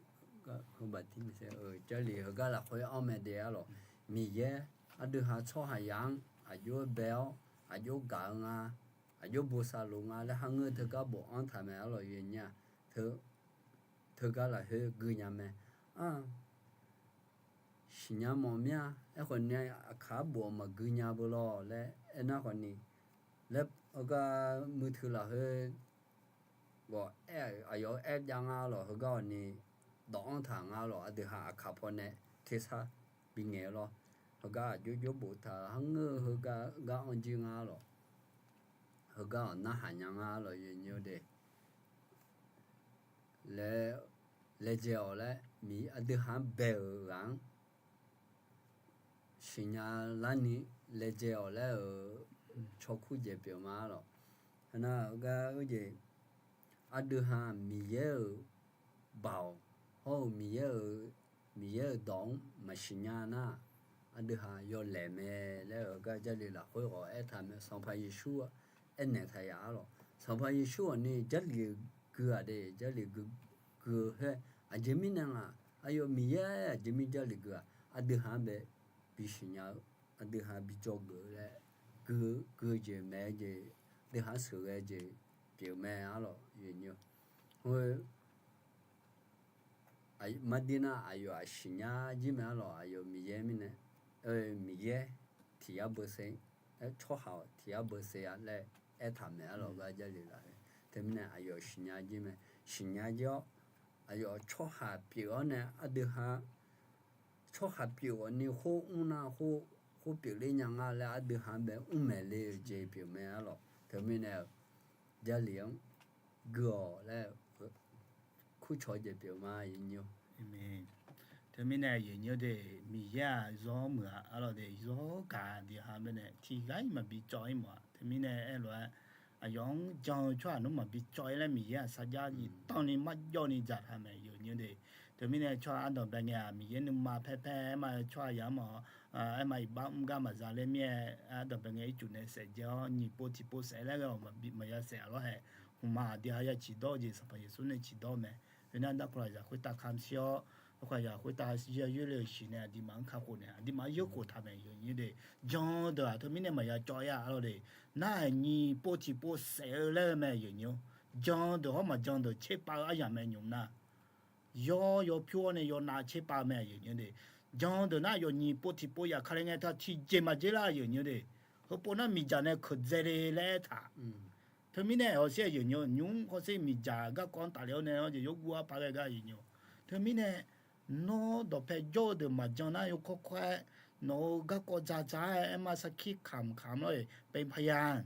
Jarlif heugar lafkhoer anr mae de arlawq. Miqyaer aqdui ha tsawrhaqzaq-anr aqjox-aer bae-awr aqjox gaq-eu nga, aqjox bosav luf nga laer kharngeur teugar bofanr taq mae arlawq. Yawnyir-aq, teugar lafkhoer gui nya mae. Siqnya mawf mir-a. Aerkhawf ni aqkaq arbof-anr maqgui nya beu lawr laer aernar khawfni, laer heugar muiqtui lafkhoer ghawq aer-eu aqyawf-aer aer jav nga lawq. Heugar awqni dawq-anr taq nga lawq. Aqdui ha aqkaq pawnae tersar bingaeq-eu lawr. Heugar aqjox jox boftaq-eu kharngeur-eu heugar gar anr jir nga lawq. Heugar-awq narhaq nya nga lawq, yawnyir de. Laer, laejae-awq laer, Miqyaer aqdui ha-anr bae-euq ghaq-anr siqnya larni laejae-awq laer-euq cawkur jeq pyeuf ma lawq. Heunar-eu gar ujeq, aqdui ha Miqyaer-euq baoq hawr-eu Miqyaer-euq, Miqyaer-euq dawq-anr maqsiq nya nar, aqdui ha yawlaeq mae laer-euq gar Jarlif lafkhoer ghawq aertaq mae. Sanqpaq Yeqsur aernaeq taq yaf-a lawq. Sanqpaq Yeqsur awqni Jarlif gui-aq de, Jarlif gui, gui-eu khoer aqjeq mirnae nga. Aqyawf Miqyaer aqjeq mir Jarlif gui-aq, aqdui ha-anr bae bisiq nya-eu, aqdui ha bijawr geuf-eu laer, gui-eu jeq maeq-eu jeq, aqdui ha-anr sheuqghae jeq pyeuf mae arlawq, yawnyir. Hawr-eu mardir nar aqyawf-aq siqnya jir mae arlawq. Aqyawf Miqyaer mirnae, Miqyaer tiq yar beuseq, tsawrhaq-awq tiq yar beuseq-a laer aertaq mae arlawq, gar Jarlif lafkhoer. Teumirnae aqyawf siqnya jir mae. Siqnya jir-awr, aqyawf tsawrhaq pyeuf-awr nae aqdui ha tsawrhaq pyeuf ghawqni khoer mr nar khoer, khoer pyeufler nya nga laer aqdui ha bae mr maeq le-eu jeq pyeuf mae arlawq. Teumirnae-euq Jarlif-anr gui-awq laer kurcawq jeq pyeuf ma, yawnyir. Teumirnae yawnyir de, Miqyaer-aq zawr muiq-a arlawq de, zawr gaq diq ha baenae tiqghaq-iq maqbi cawv-ir mawf-a. Teumirnae aerlof-aer aqyawf-anr jan-eu tsawrhaq nmr maqbi cawv-ir laer Miqyaer-aq sarjax ziftanni marjawvni dzaqtaq mae, yawnyir de. Teumirnae tsawrhaq ardanq bae ngae-aq Miqyaer nuima paerpaer aerma-eu tsawrhaq yamq-awr, aerma iqbax mr gar maqza ler mir-aer ardanq bae ngae ircuf nae saef dzae-awr nyiq pov tiqpov saef laer ghae-awq, maqya saef-a lawr hae. Hmqmaq aqdui ha ya ciqdawr-eu jeq Sanqpaq Yeqsur nae ciqdawr mae. Khoernar darkawq lafzaq khoertav kamq shir-awr, darkawq lafzaq khoertav yayoer le-euq siq nae aqduimaf-anr kakhof nae aqduimaf-anr yaerkhof taq mae, yawnyir de. Jan-eu deuq-aq teumirnae maqya cawv-ir-a arlawq de. Nar-aq nyiq pov tiqpov saef-eu laer-eu mae, yawnyir. Jan-eu deuq hawr maqjan deuq tserpav-eu aryamq mae nymq nar, yawr yawpyur-awr nae yawnav tserpav-eu mae, yawnyir de. Jan-eu deuq nar yawf nyiq pov tiqpov yaf kale ngae ta tiqjeq maqjer lar, yawnyir de. Heupov nar miqdzaq nae keuqdzae le laer aertaq. Teumirnae hawsher-aq yawnyir, nymq-mr hawsher miqdzaq garkawv-anr tafle-awr nae-awr jeq yawguv arpaq ghae gar yawnyir. Teumirnae nawr dawqpae jawr-eu deuq maqjan nar yawkawr kawr-aer, nawq-euq garkawv dzaqdzaq-aer aerma sarkir kamq kamq lawr-eq paeqpaq ya.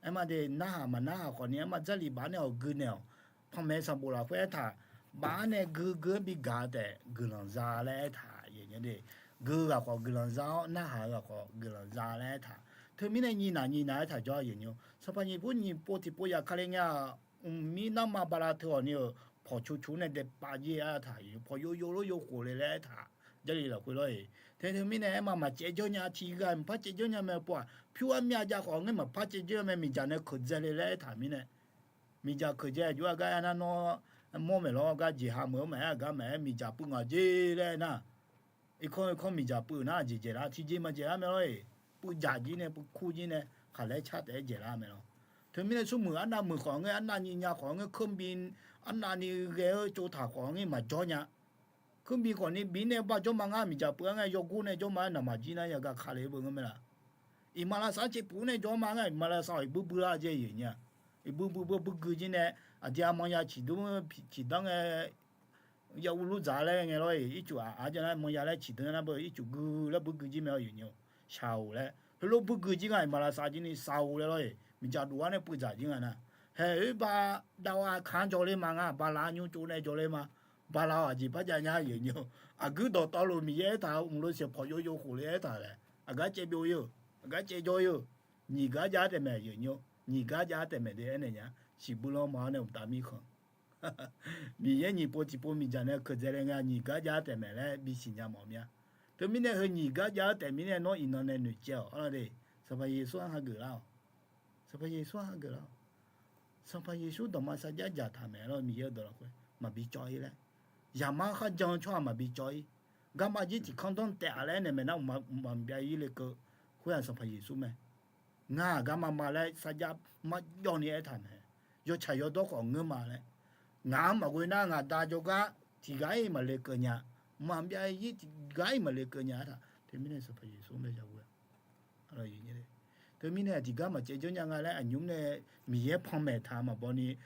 Aerma de narhaq maqnarhaq khawfni aerma Jarlif baf nae-awq gui naeq-awq. Panmaeq sanqbof lafkhoer aertaq, baf-anr nae gui gui-anr bi gaq-eu taef guiqlanq za laer aertaq, yawnyir de. Gui-eu ghaq khawf guiqlanq za-awr narhaq-eu ghaq khawf guiqlanq za laer aertaq. Teumirnae nyiq naq nyiq naq aertaq jawr-a yawqnymr. Sanqpaq nyiq pov nyiq pov tiqpov zafkale ngae-aq, mqmir narma bala teu ghawqni-euq pawqcoq coq nae daepav jir aertaq yawqnymr, pawqyov yov lof yov khof le laer aertaq. Jarlif lafkhoer lawr-iq. Te teumirnae aerma maqcaev jawr nya, tiqghaq maqpar caev jawr nya mae pov-aq, pyur armyav jav khawf ngae maqpar caev jawr nya mae, miqdzaq nae keuqdzae le laer aertaq mirnae. Miqdzaq keuqdzae aqjox-aer gar aernar nawr mawr maeq lawr, gar jeqha meuq-eu maqaer, aqgar maqaer, miqdzaq puiv ngaq jer laer aernar, irkanr irkanr miqdzaq puiv nar aqjeq dzaeqlar, tiqjeq maqdzaeqlar mae lawr-iq. Puivdzaq jir nae puivkur jir nae khaqlaer car taef-aer dzaeqlar mae lawr. Teumirnae smrmuiq arnavmuiq khawf ngae, arnavni nya khawf ngae, keuvbi arnavni ghae-eu tsovtaq khawf ngae maqjawr nya. Keuvbi khawfni bif nae ba jawr ma ngar, miqdzaq puiv-aer ngae yawgor nae jawr ma-aer naqmaq jir nar yagaq kale beu ngeur mae laf. Iqmalavshav caevpuf nae jawr ma ngar, iqmalavshav-awq iqbuir buir lar jae-iq nya. Iqbuir buir beu buir gui jir nae, aqdui-a manya ciqdmr ciqdanr ngae, ya urlur dzaq laer ngae lawr-iq, ircuf aq aq jawr nar manya laer ciqdanr nar beu ircuf gui laer buir gui jir mae-awr yawqnymr. Shaq-oq laer heulof buir gui jir nga, iqmalavshav jir ni shaq-oq laer lawr-iq, miqdzaq dof-ar nae puivdzaq jir nga nar. Haeq oer ba dav-a kanr jawrler ma ngar, bala nymr tsov nae jawrler ma. Bala-awq aqjeq par jav nya yawqnymr. Aqguir dawqtawvluf Miqyaer aertaq-eu mqloq sheuq pawqyov yov khof le aertaq laer, aqgar caev byov-ir-eu, aqgar caev jawr-ir-eu, nyiq gar jav-ar taef mae yawqnymr, nyiq gar jav-ar taef mae de aernaeq nya. Siqbuir lanr ma-awr nae mqtav mirkhanq Miqyaer nyiq pov tiqpov miqdzaq nae keuqdzae le nga, nyiq gar jav-ar taef mae laer bisiq nya mawf mir-a. Teumirnae heu nyiq gar jav-ar taef mirnae nawr iqnan nae noeqcaev-awq arlawr de. Sanqpaq Yeqsur-anr hageuf lar-awq. Sanqpaq Yeqsur-anr hageuf lar-awq. Sanqpaq Yeqsur dawqma sarjax dzaqtaq mae lawr, Miqyaer-eu dawq lafkhoer maqbi cawv-ir laer, zaqmar kharjan-eu tsawrhaq maqbi cawv-ir. Garma jir tiq kanr danr taef-a laer naeq maeq nar, mqmaq maqbyav-ir lekeuv. Khoer-aq Sanqpaq Yeqsur mae. Ngar-aq garma ma laer sarjax marjawv ni aertaq mae. Yawtsaq yawdawr khawf ngeur ma laer, ngaq-anr maqghoe nar ngaq Da jawrgar tiqghaq-ir maqle keuv nya. Maqbyav-ir tiqghaq-ir maqle keuv nya aertaq. Teumirnae Sanqpaq Yeqsur-anr bae yaghoe-a. Teumirnae aqtiqgar maqcaev jawr nya nga laer aqnymr nae Miqyaer panmaeq taq maqbaw ni,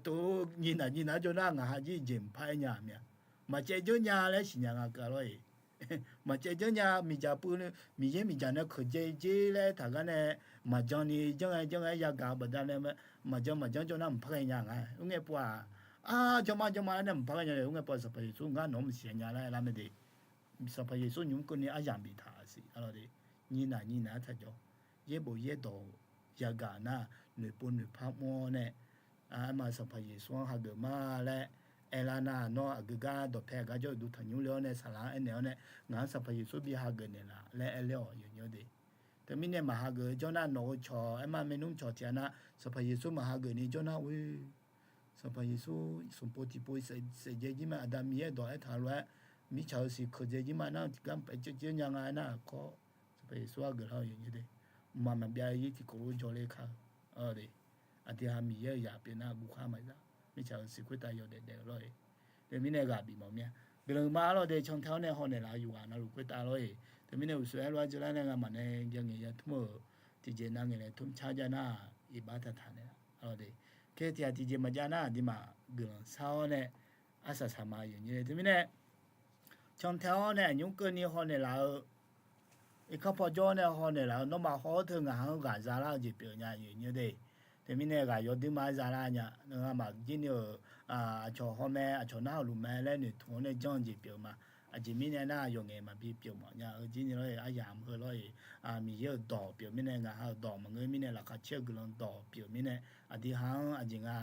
tov nyiq naq nyiq naq jawr nar ngaq ha jir jeq mqpar aer nya-aq mir-a. Maqcaev jawr nya laer siqnya nga keuv lawr-iq. Maqcaev jawr nya, miqdzaq puiv, Miqyaer miqdzaq nae keuqdzae jer laer taq gar nae, maqjan ni janr-aer janr-aer yagaq-eu baqdanae, maqjan maqjan jawr nar mqpar ghae nya nga. Oerngae pov-aq, ar, janrma janrma laer nae mqpar ghae nya. Oerngae pov-aq Sanqpaq Yeqsur ngar nawq-anr maqsiq nya laer lar mae de. Sanqpaq Yeqsur nymq keuvni aryamq biftaq siq arlawr de. Nyiq naq nyiq naq-aer taq jawr, yaerbof yaerdawq-euq yagaq nar, noeqpov noeqpar mr-awr nae, aerma Sanqpaq Yeqsur-anr hageuf ma laer aerlar nar, nawr aqgeu gar dawqpae aqgar jawr-eu duq tanqnymr le-awr nae saqlaq-anr aernaeq-awr nae, ngaq-anr Sanqpaq Yeqsur bi hageuf naeqlaf laer aerler-awq yawqnymr de. Teumirnae maqhageuf jawr nar nawq-eu cawq aerma maernmr cawq tiq ghaq nar Sanqpaq Yeqsur maqhageuf ni jawr nar oe. Sanqpaq Yeqsur smqpov tiqpov saef dzae jir ma, Aqda Miqyaer dawq aertaq lof-aer mirtsaq-euq siq keuqdzae jir ma nar, tiqgar maqpaef caev caev nya nga aernar-aq kawr, Sanqpaq Yeqsur hageuf lar-awq yawqnymr de. Mqmaq maqbyav-ir tiqkawv lof jawrler kar-eu, aqdui ha Miqyaer-euq zaq pyeuf nar guvkhar maqza, mirtsaq-euq siq khoertav yawdaef daef-eu lawr-iq. Teumirnae ghaq bif mawf mir-a. Guiqlanq ma arlawr de, cantae-awr nae hawnaeq laf-eu yawqghaq navluf khoertav lawr-iq. Teumirnae uqshoe aerlof-aer dzeurlar nae ngamaf nae ya ngaeq ya tmr-euq tiqjeq nav ngaeq nae tmr car jav nar, iqbax taqtaq naeq laf arlawr de. Khaer tiq ghaq tiqjeq maqjav nar aqduimaf guiqlanq shar-awr nae arsaq saqma yawqnymr de. Teumirnae cantae-awr nae aqnymr keuvni hawnaeq laf-eu, irkanr paw jawr-awr nae hawnaeq laf-eu nawmaf haw-awr teu ngaq-anr ghaq zalar-eu jeq pyeuf nya yawqnymr de. Teumirnae ghaq yawdui ma-aer zalar nya, ngamaf jir ni-euq aqcawq hawmae aqcawq narhaq luf mae laer noeqtmq-awr nae janr-eu jeq pyeuf ma. Aqjeq mirnae nar yawqngaef maqbi pyeuf mawf nya-eu jir ni lawr-iq, aryamq heu lawr-iq, Miqyaer-euq dawq pyeuf mirnae, ngaq ha-euq dawq maqngeur mirnae, laqkhaq caer-eu guiqlanq dawq pyeuf mirnae, aqdui ha-anr aqjeq nga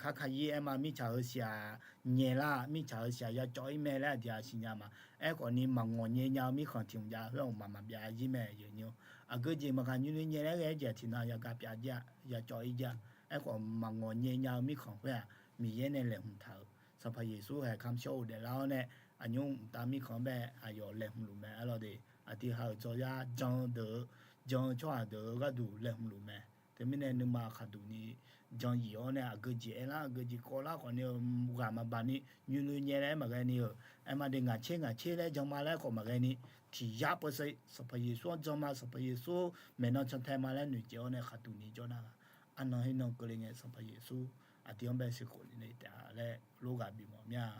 kar kar yir aerma mirtsaq-euq siq-aq nyaelar, mirtsaq-euq siq-aq ya cawv-ir mae laer aqdui ha siqnya ma. Aerkhawf ni maqngawq nyae nya-eu mirkhanq tiq hmq jav khoer-aq mqmaq maqbyav-ir mae yawqnymr. Aqgeu jeq maqkaq nymr nyae laer ghae-aer jeq-aq tiqnan yagaq pyav jir-a, ya cawv-ir jir-a. Aerkhawf maqngawq nyae nya-eu mirkhanq khoer-aq Miqyaer nae laeqhmq taq-euq, Sanqpaq Yeqsur haeq kamq shawr-eu daeflar-awr nae aqnymr mqtav mirkhanq-anr bae aqyawf laeqhmq luf mae arlawr de. Aqdui ha-euq dzawrzar jan-eu deuq-eu, jan-eu tsawrhaq deuq-eu gharduq laeqhmq luf mae. Teumirnae nuima khaqduq ni jan yif-awr nae aqgeu jeq aerlar aqgeu jeq kawvlar khawf ni-eu ghaq maqbaq ni nymr loe nyae laer maqghae ni-euq, aerma de ngaq tser ngaq tser laer jan ma laer khawf maqghae ni, tiq yar peusev Sanqpaq Yeqsur-anr jan ma, Sanqpaq Yeqsur maeqnan cantae ma laer noeqcaev-awr nae khaqduq ni jawr nar-aq, arnan her nan keuvle ngae Sanqpaq Yeqsur aqdui-anr bae siqkhof ni le taef-a laer lof ghaq bif mawf mir-a.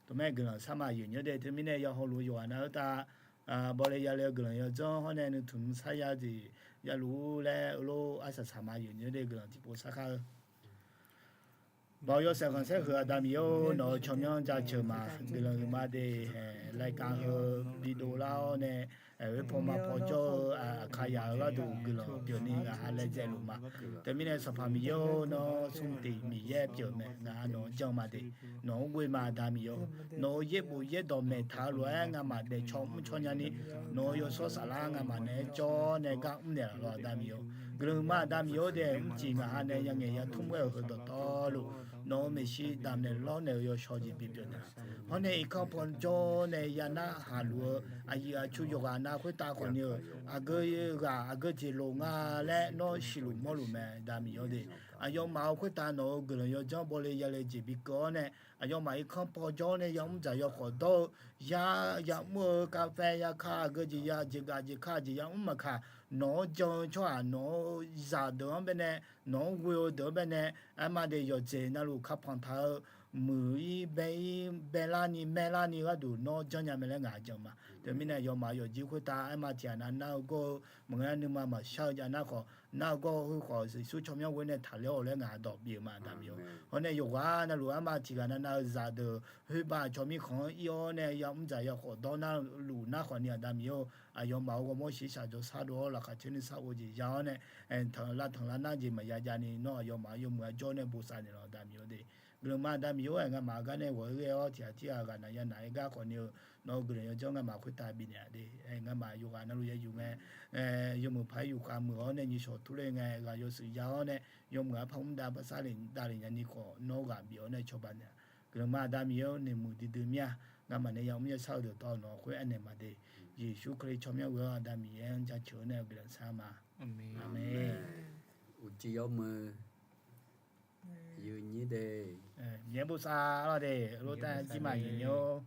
Tov mae guiqlanq sar ma yawqnymr de. Teumirnae ya hawluf-eu yawqghaq nav-eu tav bawle yale-eu guiqlanq yawdzanr hawr nae nuitmq nuisar ya jeq yaluf-ur laer eulof arsaq saqma yawqnymr de guiqlanq tiqpov sar kar-eu. Baoq yawshaef khanqsaer huiq-eu Aqda Miqyaer-or, nawq-euq tsawrmyanr jaceuq ma. Guiqlanq huiqma de, รายการ heu bidov lar-awr nae, oerpaw ma paw jawr-eu Aqkaqyaq-euq gharduq guiqlanq pyeufni ngaq ha laedzae luf ma. Teumirnae Sanqpaq Miqyaer-or, nawr smr tiq Miqyaer pyeuf mae, ngaq ha nawq-anr jan ma de. Nawq-anr ghoe ma Aqda Miqyaer-or, nawq-euq yaerbof yaerdawq maeqtaq-eu lof-aer ngamaf daefcaw mrcaw nyani, nawq-euq yawshawr saflar ngamaf naeq-aer jawr nae gar mrnaeq laf lawq Aqda Miqyaer-or. Guiqlanq huiqma Aqda Miqyaer-or de, mrcif ngaq ha nae yangaeq yantur mr-aer-euq heudawqtawvluf, nawq-euq maeqshi damqnaeq lawrnaeq-eu yawshawr jeq bipyeuf naeq-a. Hawr nae irkanr paw jawr nae yanar haq luf-eu aqyuif aqtsu yawqghaq nav khoertav khawf ni-euq, aqgeu ghaq aqgeu jeq loq nga laer nawr siqluf mawrluf mae Aqda Miqyaer-or de. Aqyawfmaf-euq khoertav nawq-euq guiqlanq yawdzanr bawle yale jeq bikeuv-awr nae, aqyawfmaf irkanr paw jawr nae yamr dzaq yawkhawf dawr-eu yar yamr-eu kavfae yaka aqgeu jeq ya jeq gaq jeq ka jeq yamr maqkaq, nawq-anr jan-eu tsawrhaq nawq-euq zaqdeuq-anr baenae, nawq-anr ghoe-eu deuq-anr baenae, aerma de yawqjeq navluf kapanq taq-eu muiq-ir bae-ir baelarni maerlarni gharduq nawr janrnya mae laer ngaq jan ma. Teumirnae yawfmaf yawqjir khoertav aerma tiqghaq nav nar-eu gawr-eu maqngeur-a nuima maqshar-eu jav nar khawf, nar-eu gawr-eu khoerkhawf Yeqsur tsawrmyanr ghoer nae taqler-awq laer ngaq dawq bif-eu ma Aqda Miqyaer-or. Hawr nae yawqghaq navluf aerma tiqghaq nav nav-eu zaqdeuq khoerbav tsawrmir khanq-anr ir-awr nae yamr dzaq yawkhawf dawr navluf nar khawf ni Aqda Miqyaer-or, aqyawfmaf-euq ghawrmawr shiqshaq jawrshar dov-awr laqkhaq caer nuisar ghov jeq ya-awr nae, tanqlav tanqlav nar jeq maqya jav ni nawr aqyawfmaf yawmuiq-a jawr nae bosav naeq lawq Aqda Miqyaer-or de. Guiqlanq ma Aqda Miqyaer-or, aer ngamaf gar nae ghawq-eu ghae-awr tiqghaq tirghaq ghaq naqya naq-aer gar khawf ni-eu, nawq-euq guiqlanq yawdzanr ngamaf khoertav bifnaeq-a de. Aer ngamaf yawqghaq navluf ya yuf ngae, yawmuiq paq-aer yufkhav muiq-awr nae nyiqshawq turler ngae ghaq yawshuif ya-awr nae, yawmuiq-a par mr dav barsar lef davlef nyani khawf nawr ghaq bif-awr nae cawba naeq-a. Guiqlanq ma Aqda Miqyaer-or, noeqmuiq duidui mir-a. Ngamaf nae yamr yashar-eu deuq tawv nawq khoer aernaeq ma de. Yeqsur Kali tsawrmyanr ghoe-awr Aqda Miqyaer-anr jaceuq-awr nae guiqlanq shar ma. Aqmeq. Uqcif yawmuiq yeunyir de, Miqyaer bosav lawr de, lof taer jir maqnyiq nyi-or.